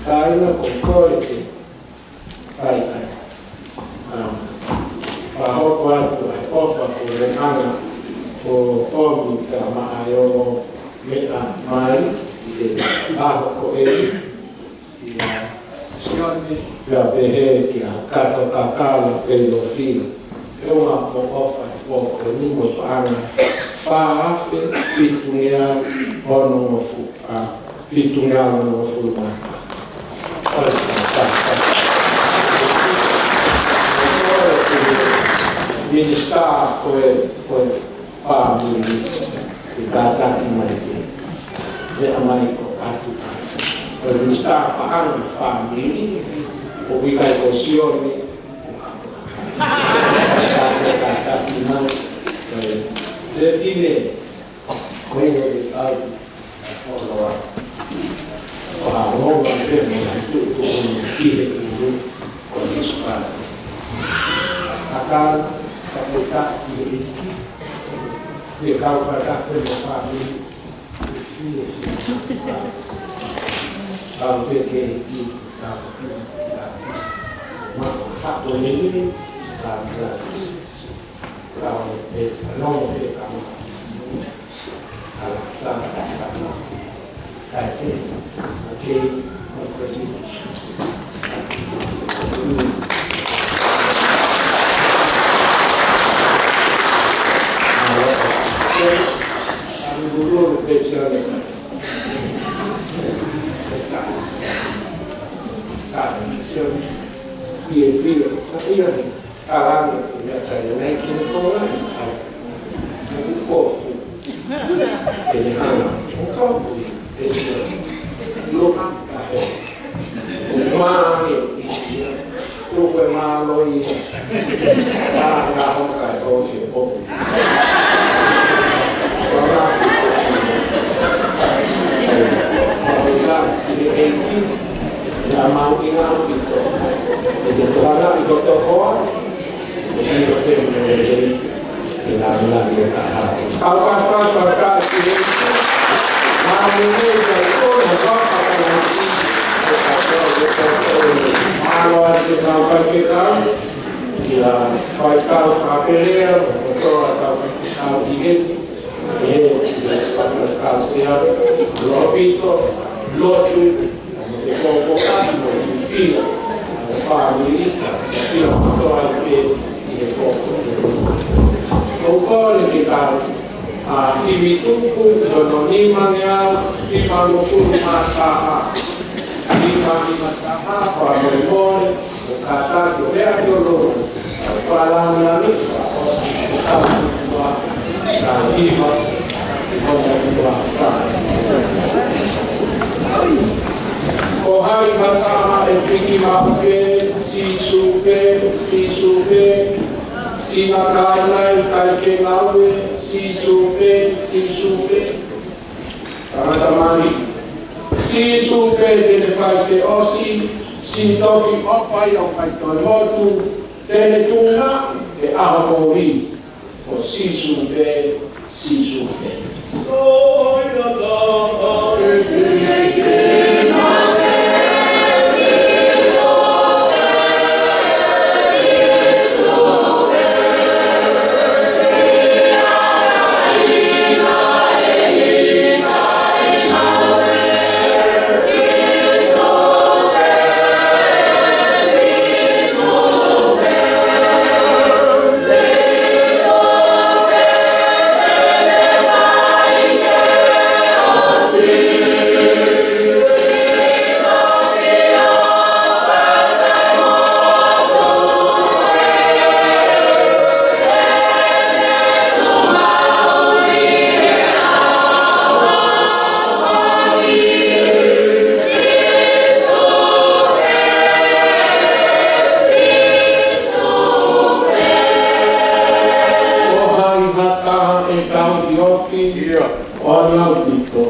Kāinga, ko koe ke fai ai. Um, fakahoko atu ai ʻofa ko e anga ko ʻomi ka maʻa e ongo meʻa mai ʻi he ʻaho ko eni. Ia Sione, pea pehē kia Kato Kakala Peilofia. Ke ua ko ʻofa e pō ko eni mo e paʻanga fā afe fitungeau onongofulu, a, fitungeau onongofulu mā. Minisitā ko e, ko e fāmili, ʻi kātaki mai ke. Meʻa mai ko atu. Ko e minisitā paʻanga fāmili, ʻoku ʻikai ko Sione, Kātaki mai, ē, te pine, ko e au, ʻo loa. ʻO ha ronga pē mo ha tuʻutuʻuni ki he ʻulu, ko Sīsū Kalaisi. Aka, ka ko ta ki he ʻEiki, ke kau ka ta ko e fāmili, Ia faikau fakapelea, ʻo toa kau fakakau ʻi he, ʻi he, ʻi he fakakau sea, lopito, lotu, ʻe koko atu, ʻo fia, ʻo fāmili, fia kotoa ʻi he, ʻi he koko. ʻOku ou kole ke tau, a, himi tuku, ʻi hono nimangeau, hivangofulu mā taha. Hivangofulu mā taha, fakamolemole, ʻo kātaki ʻo lea ki ʻolunga. Fakalāngilangi, ka hiva, ko hai mata ʻe piki maʻu pē, Sīsū pē, Sīsū pē, sina kānai kai ke ngāue, Sīsū pē, Sīsū pē. Tangata mali. Sīsū pē te ne fai ke ʻosi, sītoki ʻofa ia ʻo fai toe motu, te ne tuʻunga, He ʻaho kovi, ko Sīsū pē, Sīsū pē. Ko hai ha taha ʻe tauhi ofi ʻo ʻaupito?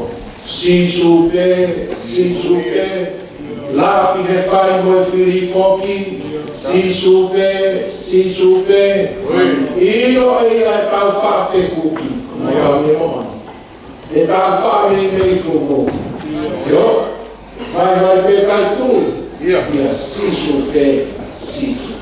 Sīsū pē, Sīsū pē. Lafi he fai mo e fili foki, Sīsū pē, Sīsū pē. ʻIlo ʻe ia ʻetau fakafehuʻi mo e ʻamanaki. ʻEtau fakameimei ko mo. ʻIo, vaivai pē kae tuʻu. ʻIa, Sīsū pē, Sīsū.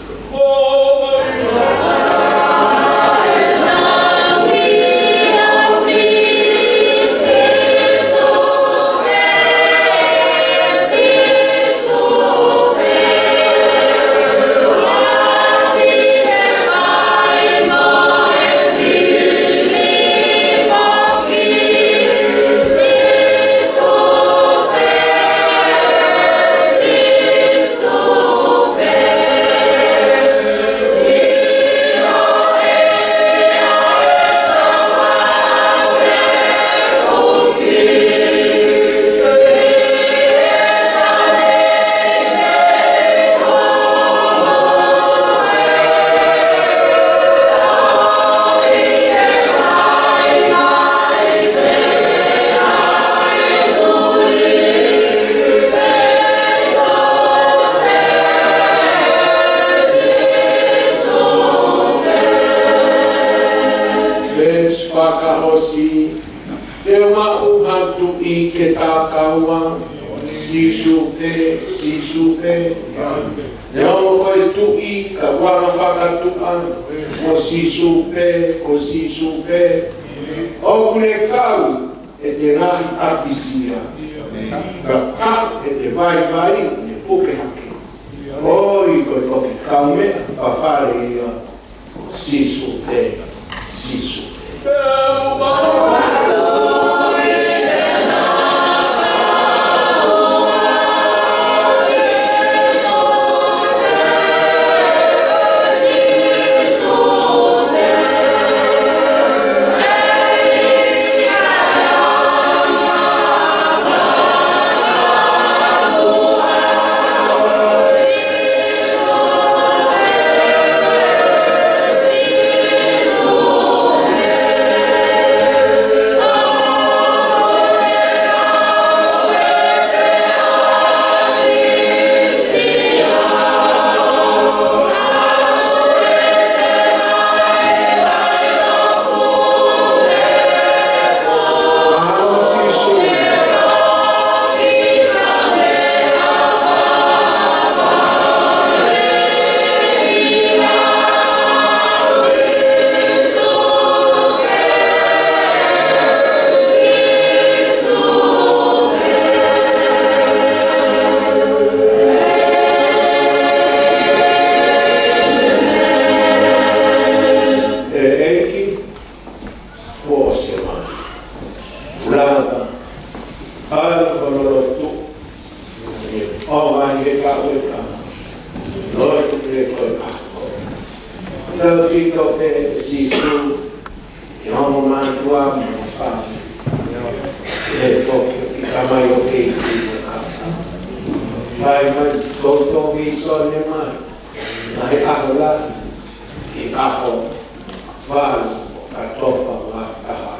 Veesi fakaʻosi, te u maʻu ha tuʻi ke takaua, Sīsū pē, Sīsū pē. Neongo ko e tuʻi ka ʻoku anga fakatuʻa, ko Sīsū pē, ko Sīsū pē. ʻOku ne kau ʻi heʻete ngaahi ʻapisia, ka haʻu ʻete vaivai ne puke hake. ʻOi, ko e toki kaumeʻa fafale ia, Sīsū pē, Sīsū pē. ʻE ʻEiki, kuo ʻosi e mā. Lava, ʻalu ko e lotu. ʻOmai he kau e ka. Lotu pē ko e ka. Tau ki to pe Sīsū, ʻi hono mātuʻa mo e fāmili. ʻE foki ki tamai ʻo kei ki mo e kasa. Fai mai, toutou vīsone mai. Naʻe ʻaho lahi, ki ʻaho valu, ka topa ma taha.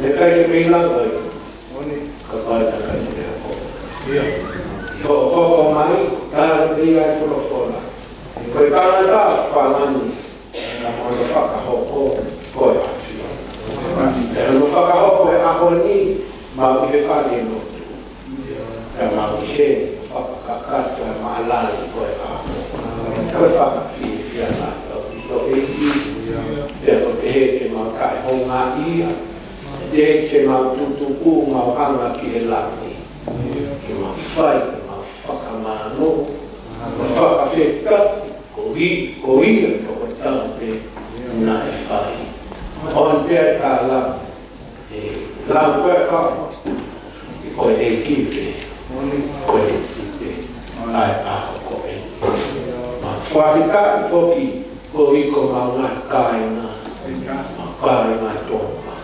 Ne kai ke pei lava i, ka pai na kai ke hoko. ʻI hoʻo hoko mai, tala pē ia ʻi he kolofola. Ko e tangata palani, Hono fakahoko ko e ʻAfiona. Pea hono fakahoko e ʻaho ni, mau ʻi he fale lotu. Pea mau ʻi he fakakakato e maʻalali ko e ʻaho. Ko e fakafiefia lahi ʻaupito ʻEiki. Pea ko e pehē ke mau taʻehoungaʻia. Ke mau tutuku, mau hanga ki he langi. Ke mau fai, ke mau fakamālō. Mau fakafetaʻi. Ko ia, ko ia, ko e tau pē naʻe fai. On pē ʻa e tala, ʻe lau ko e kau, ko e ʻEiki pē, ko e ʻEiki pē, ʻa e ʻaho ko ē. Mau fakafetaʻi foki, ko ia ko mau ngaahi kāinga, mau kāinga Tonga.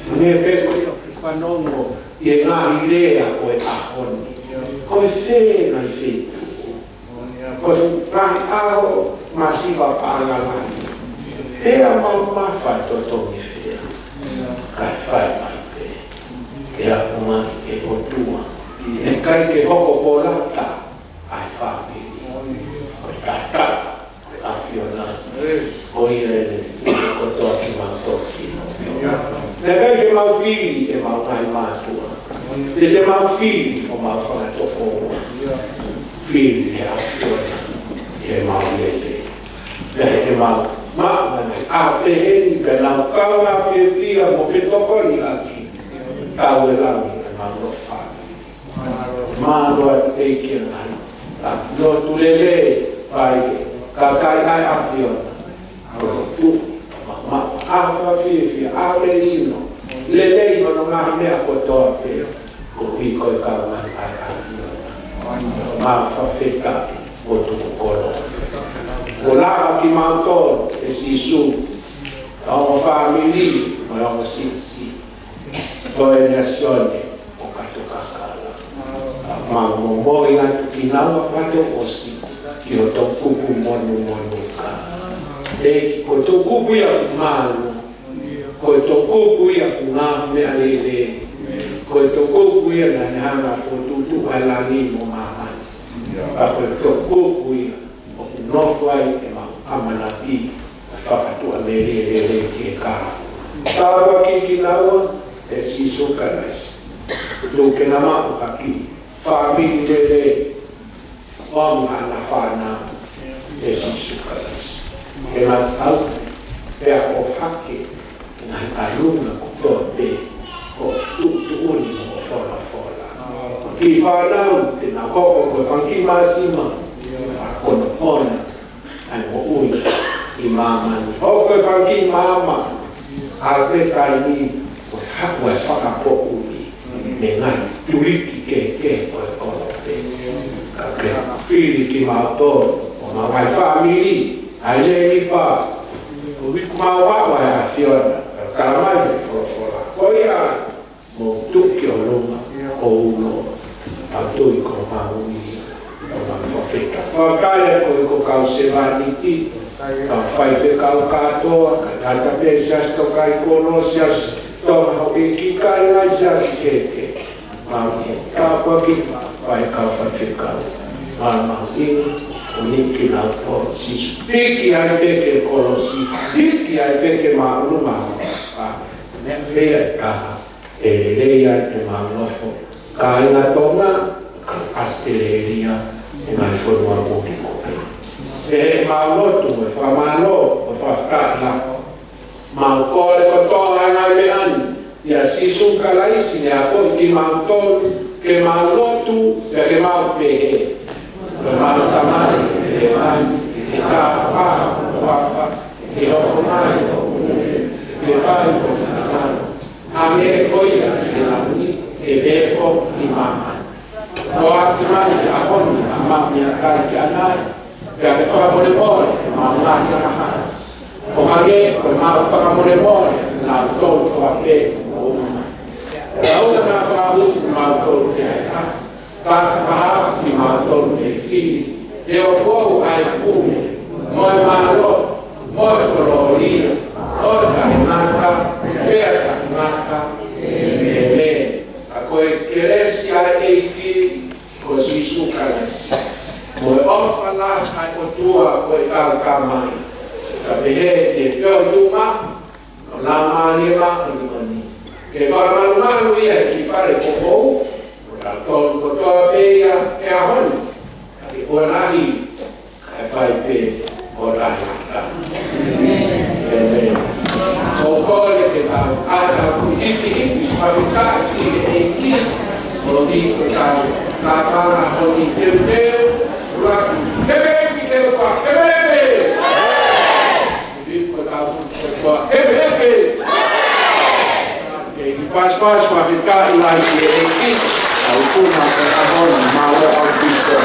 Neongo pē ko ia ke fanongo, ʻi he ngaahi lea ko e ʻaho ni. Ko e fē ngaahi feituʻu. Ko e ngaahi ʻaho masiva paʻanga lahi. Pea mamafa e totongi fea. Kae fai mai pē. Ke aʻu mai e ʻOtua. ʻE ʻikai ke hoko ʻo lata ʻa e fāmili. Ko e taʻataʻa, ko e ʻAfiona. Ko ia ʻe ne kotoa kimautolu. Pea ʻikai ke mau fili ʻemau ngaahi mātuʻa. Te te mau fili ʻo mau fanga tokoua. Fili he ʻAfiona, he mau lele. Pea he mau maʻu ngaahi ʻaho pehē ni pea nau kaungā fiefia mo fetokoniʻaki. Tau e langi ʻemau nofo fāmili. Mālō ʻEiki ʻanai. Ka lotu lelei, fai, ka kai ai ʻAfiona. Ko e tuʻu, ma, ma, ʻaho fiefia, ʻaho lelei ʻino. Lelei hono ngaahi meʻa kotoa pē. Ko ia ko e kau mai ai ʻAfiona. Mau fakafetaʻi ʻo tuku koloa. Ko e lava kimautolu ʻe Sīsū. Ka ongo fāmili, mo e ongo siasi. Ko e naʻa Sione ʻo Katukakala. Mau momoi atu kinaua fakaʻosi ki ho toʻukupu monumonu ka. ʻEiki, ko e toʻukupu ia ʻoku malu. Ko e toʻukupu ia ʻoku ngaahi meʻa lelei. Ko e toʻukupu ia naʻa ne hanga ʻo fokotuʻutuʻu ʻa e langi mo māmani. Ka ko e toʻukupu ia ʻoku nofo ai ʻemau ʻamanaki, fakatuʻamelie lelei ki he kahaʻu. Tāpuakiʻi kinaua ʻe Sīsū Kalaisi. Tuku ke nau maʻu ha kiʻi fāmili lelei, ʻo maʻu haʻana fānau ʻe Sīsū Kalaisi. Ke nau tau pea ʻohake ngaahi ʻalunga kotoa pē ʻoku tuʻutuʻuni mo folafola. Kiʻi fānau, te nau hoko ko e fanga kiʻi māsima, ʻa e konopona ʻa e moʻui ʻi māmani. Hoko ko e fanga kiʻi maama, ʻa e taimi ko e haku ʻa e fakapoʻuli mei he ngaahi tuliki kehekehe ko e kolope. Ka ke fili kimautolu, ʻo mau ngaahi fāmili, ʻa e lēmipa, ʻo iku mau ʻa e ʻAfiona, ʻo tala mai he folofola. Ko ia, mou tuʻu ki ʻolunga ʻo ulo, ʻa e tui ko mau ia, ʻo mau fakafetaʻi. Fakafetaʻi ko e kau sevāniti, kau faifekau kātoa, kae ʻatā pē siasi Tokaikonō, siasi Tonga Houʻeiki, kāinga siasi kehekehe. Mau ʻi he tāpuaki, faifekau, faifekau. Mau mau inu, ʻo niki lau ko Sīsū. Hiki ai pē ki he kolosi, hiki ai pē ki he māʻolunga. Pea pea ka, ʻe lelei ai ʻemau nofo. Kāinga Tonga, ʻAositelēlia, ʻi he ngaahi fonua muli ko ē. ʻE mau lotu mo e fakamālō, mo e fakafetaʻi. Mau kole kotoa ʻa e ngaahi meʻa ni, ʻia Sīsū Kalaisi ne akoʻi kimautolu, ke mau lotu, pea ke mau pehē. Ko ʻemau Tamai, ʻi he langi, ke tāpuhā ho huafa, ke hoko mai hoʻo puleʻanga, ke fai ho finangalo. Hangē ko ia ʻi he langi, ke pehē foki ʻi māmani. Foaki mai he ʻaho ni haʻamau meʻakai ki ʻanai, pea ke fakamolemole ʻemau ngaahi angahala. ʻO hangē ko ʻemau fakamolemole ʻa kinautolu kotoa pē ʻoku ʻomi mai. Pea ʻoua naʻa fakahū kimautolu ki he ʻahiʻahi, ka ke fakahā kimautolu mei he fili. He ʻoku ʻoʻou ʻa e pule, mo e mālohi, mo e kolōlia, ʻo taʻengata, pea taʻengata. ʻĒmeni. Ka ko e kelesi ʻa e ʻEiki ko Sīsū Kalaisi, mo e ʻofa lahi ʻa e ʻOtua ko e kau Tamai, Pehē ki he feituʻu māʻoniʻoni ʻo e māʻoniʻoni. Ke fakamalumalu ia ʻi he fale foʻou, ʻo tautolu kotoa pē ia he ʻaho ni. Ka ke ʻoua naʻa ʻi, kae fai pē ʻo taʻengata. ʻĒmeni. ʻOku ou kole ke tau ʻatā ʻo hiki hiki, fakafetaʻi ki he ʻEiki, ʻo ni ko tau, ka tau na ʻo ni teuteu, ʻuluaki, ke pehē ki he ʻOtua, ke pehē pē. Ke pehē ki he ʻOtua, ke pehē pē. Ke paspas, fakafetaʻi lahi ki he ʻEiki, ʻa e ʻOtua ʻo e ʻaho ni, mālō ʻaupito.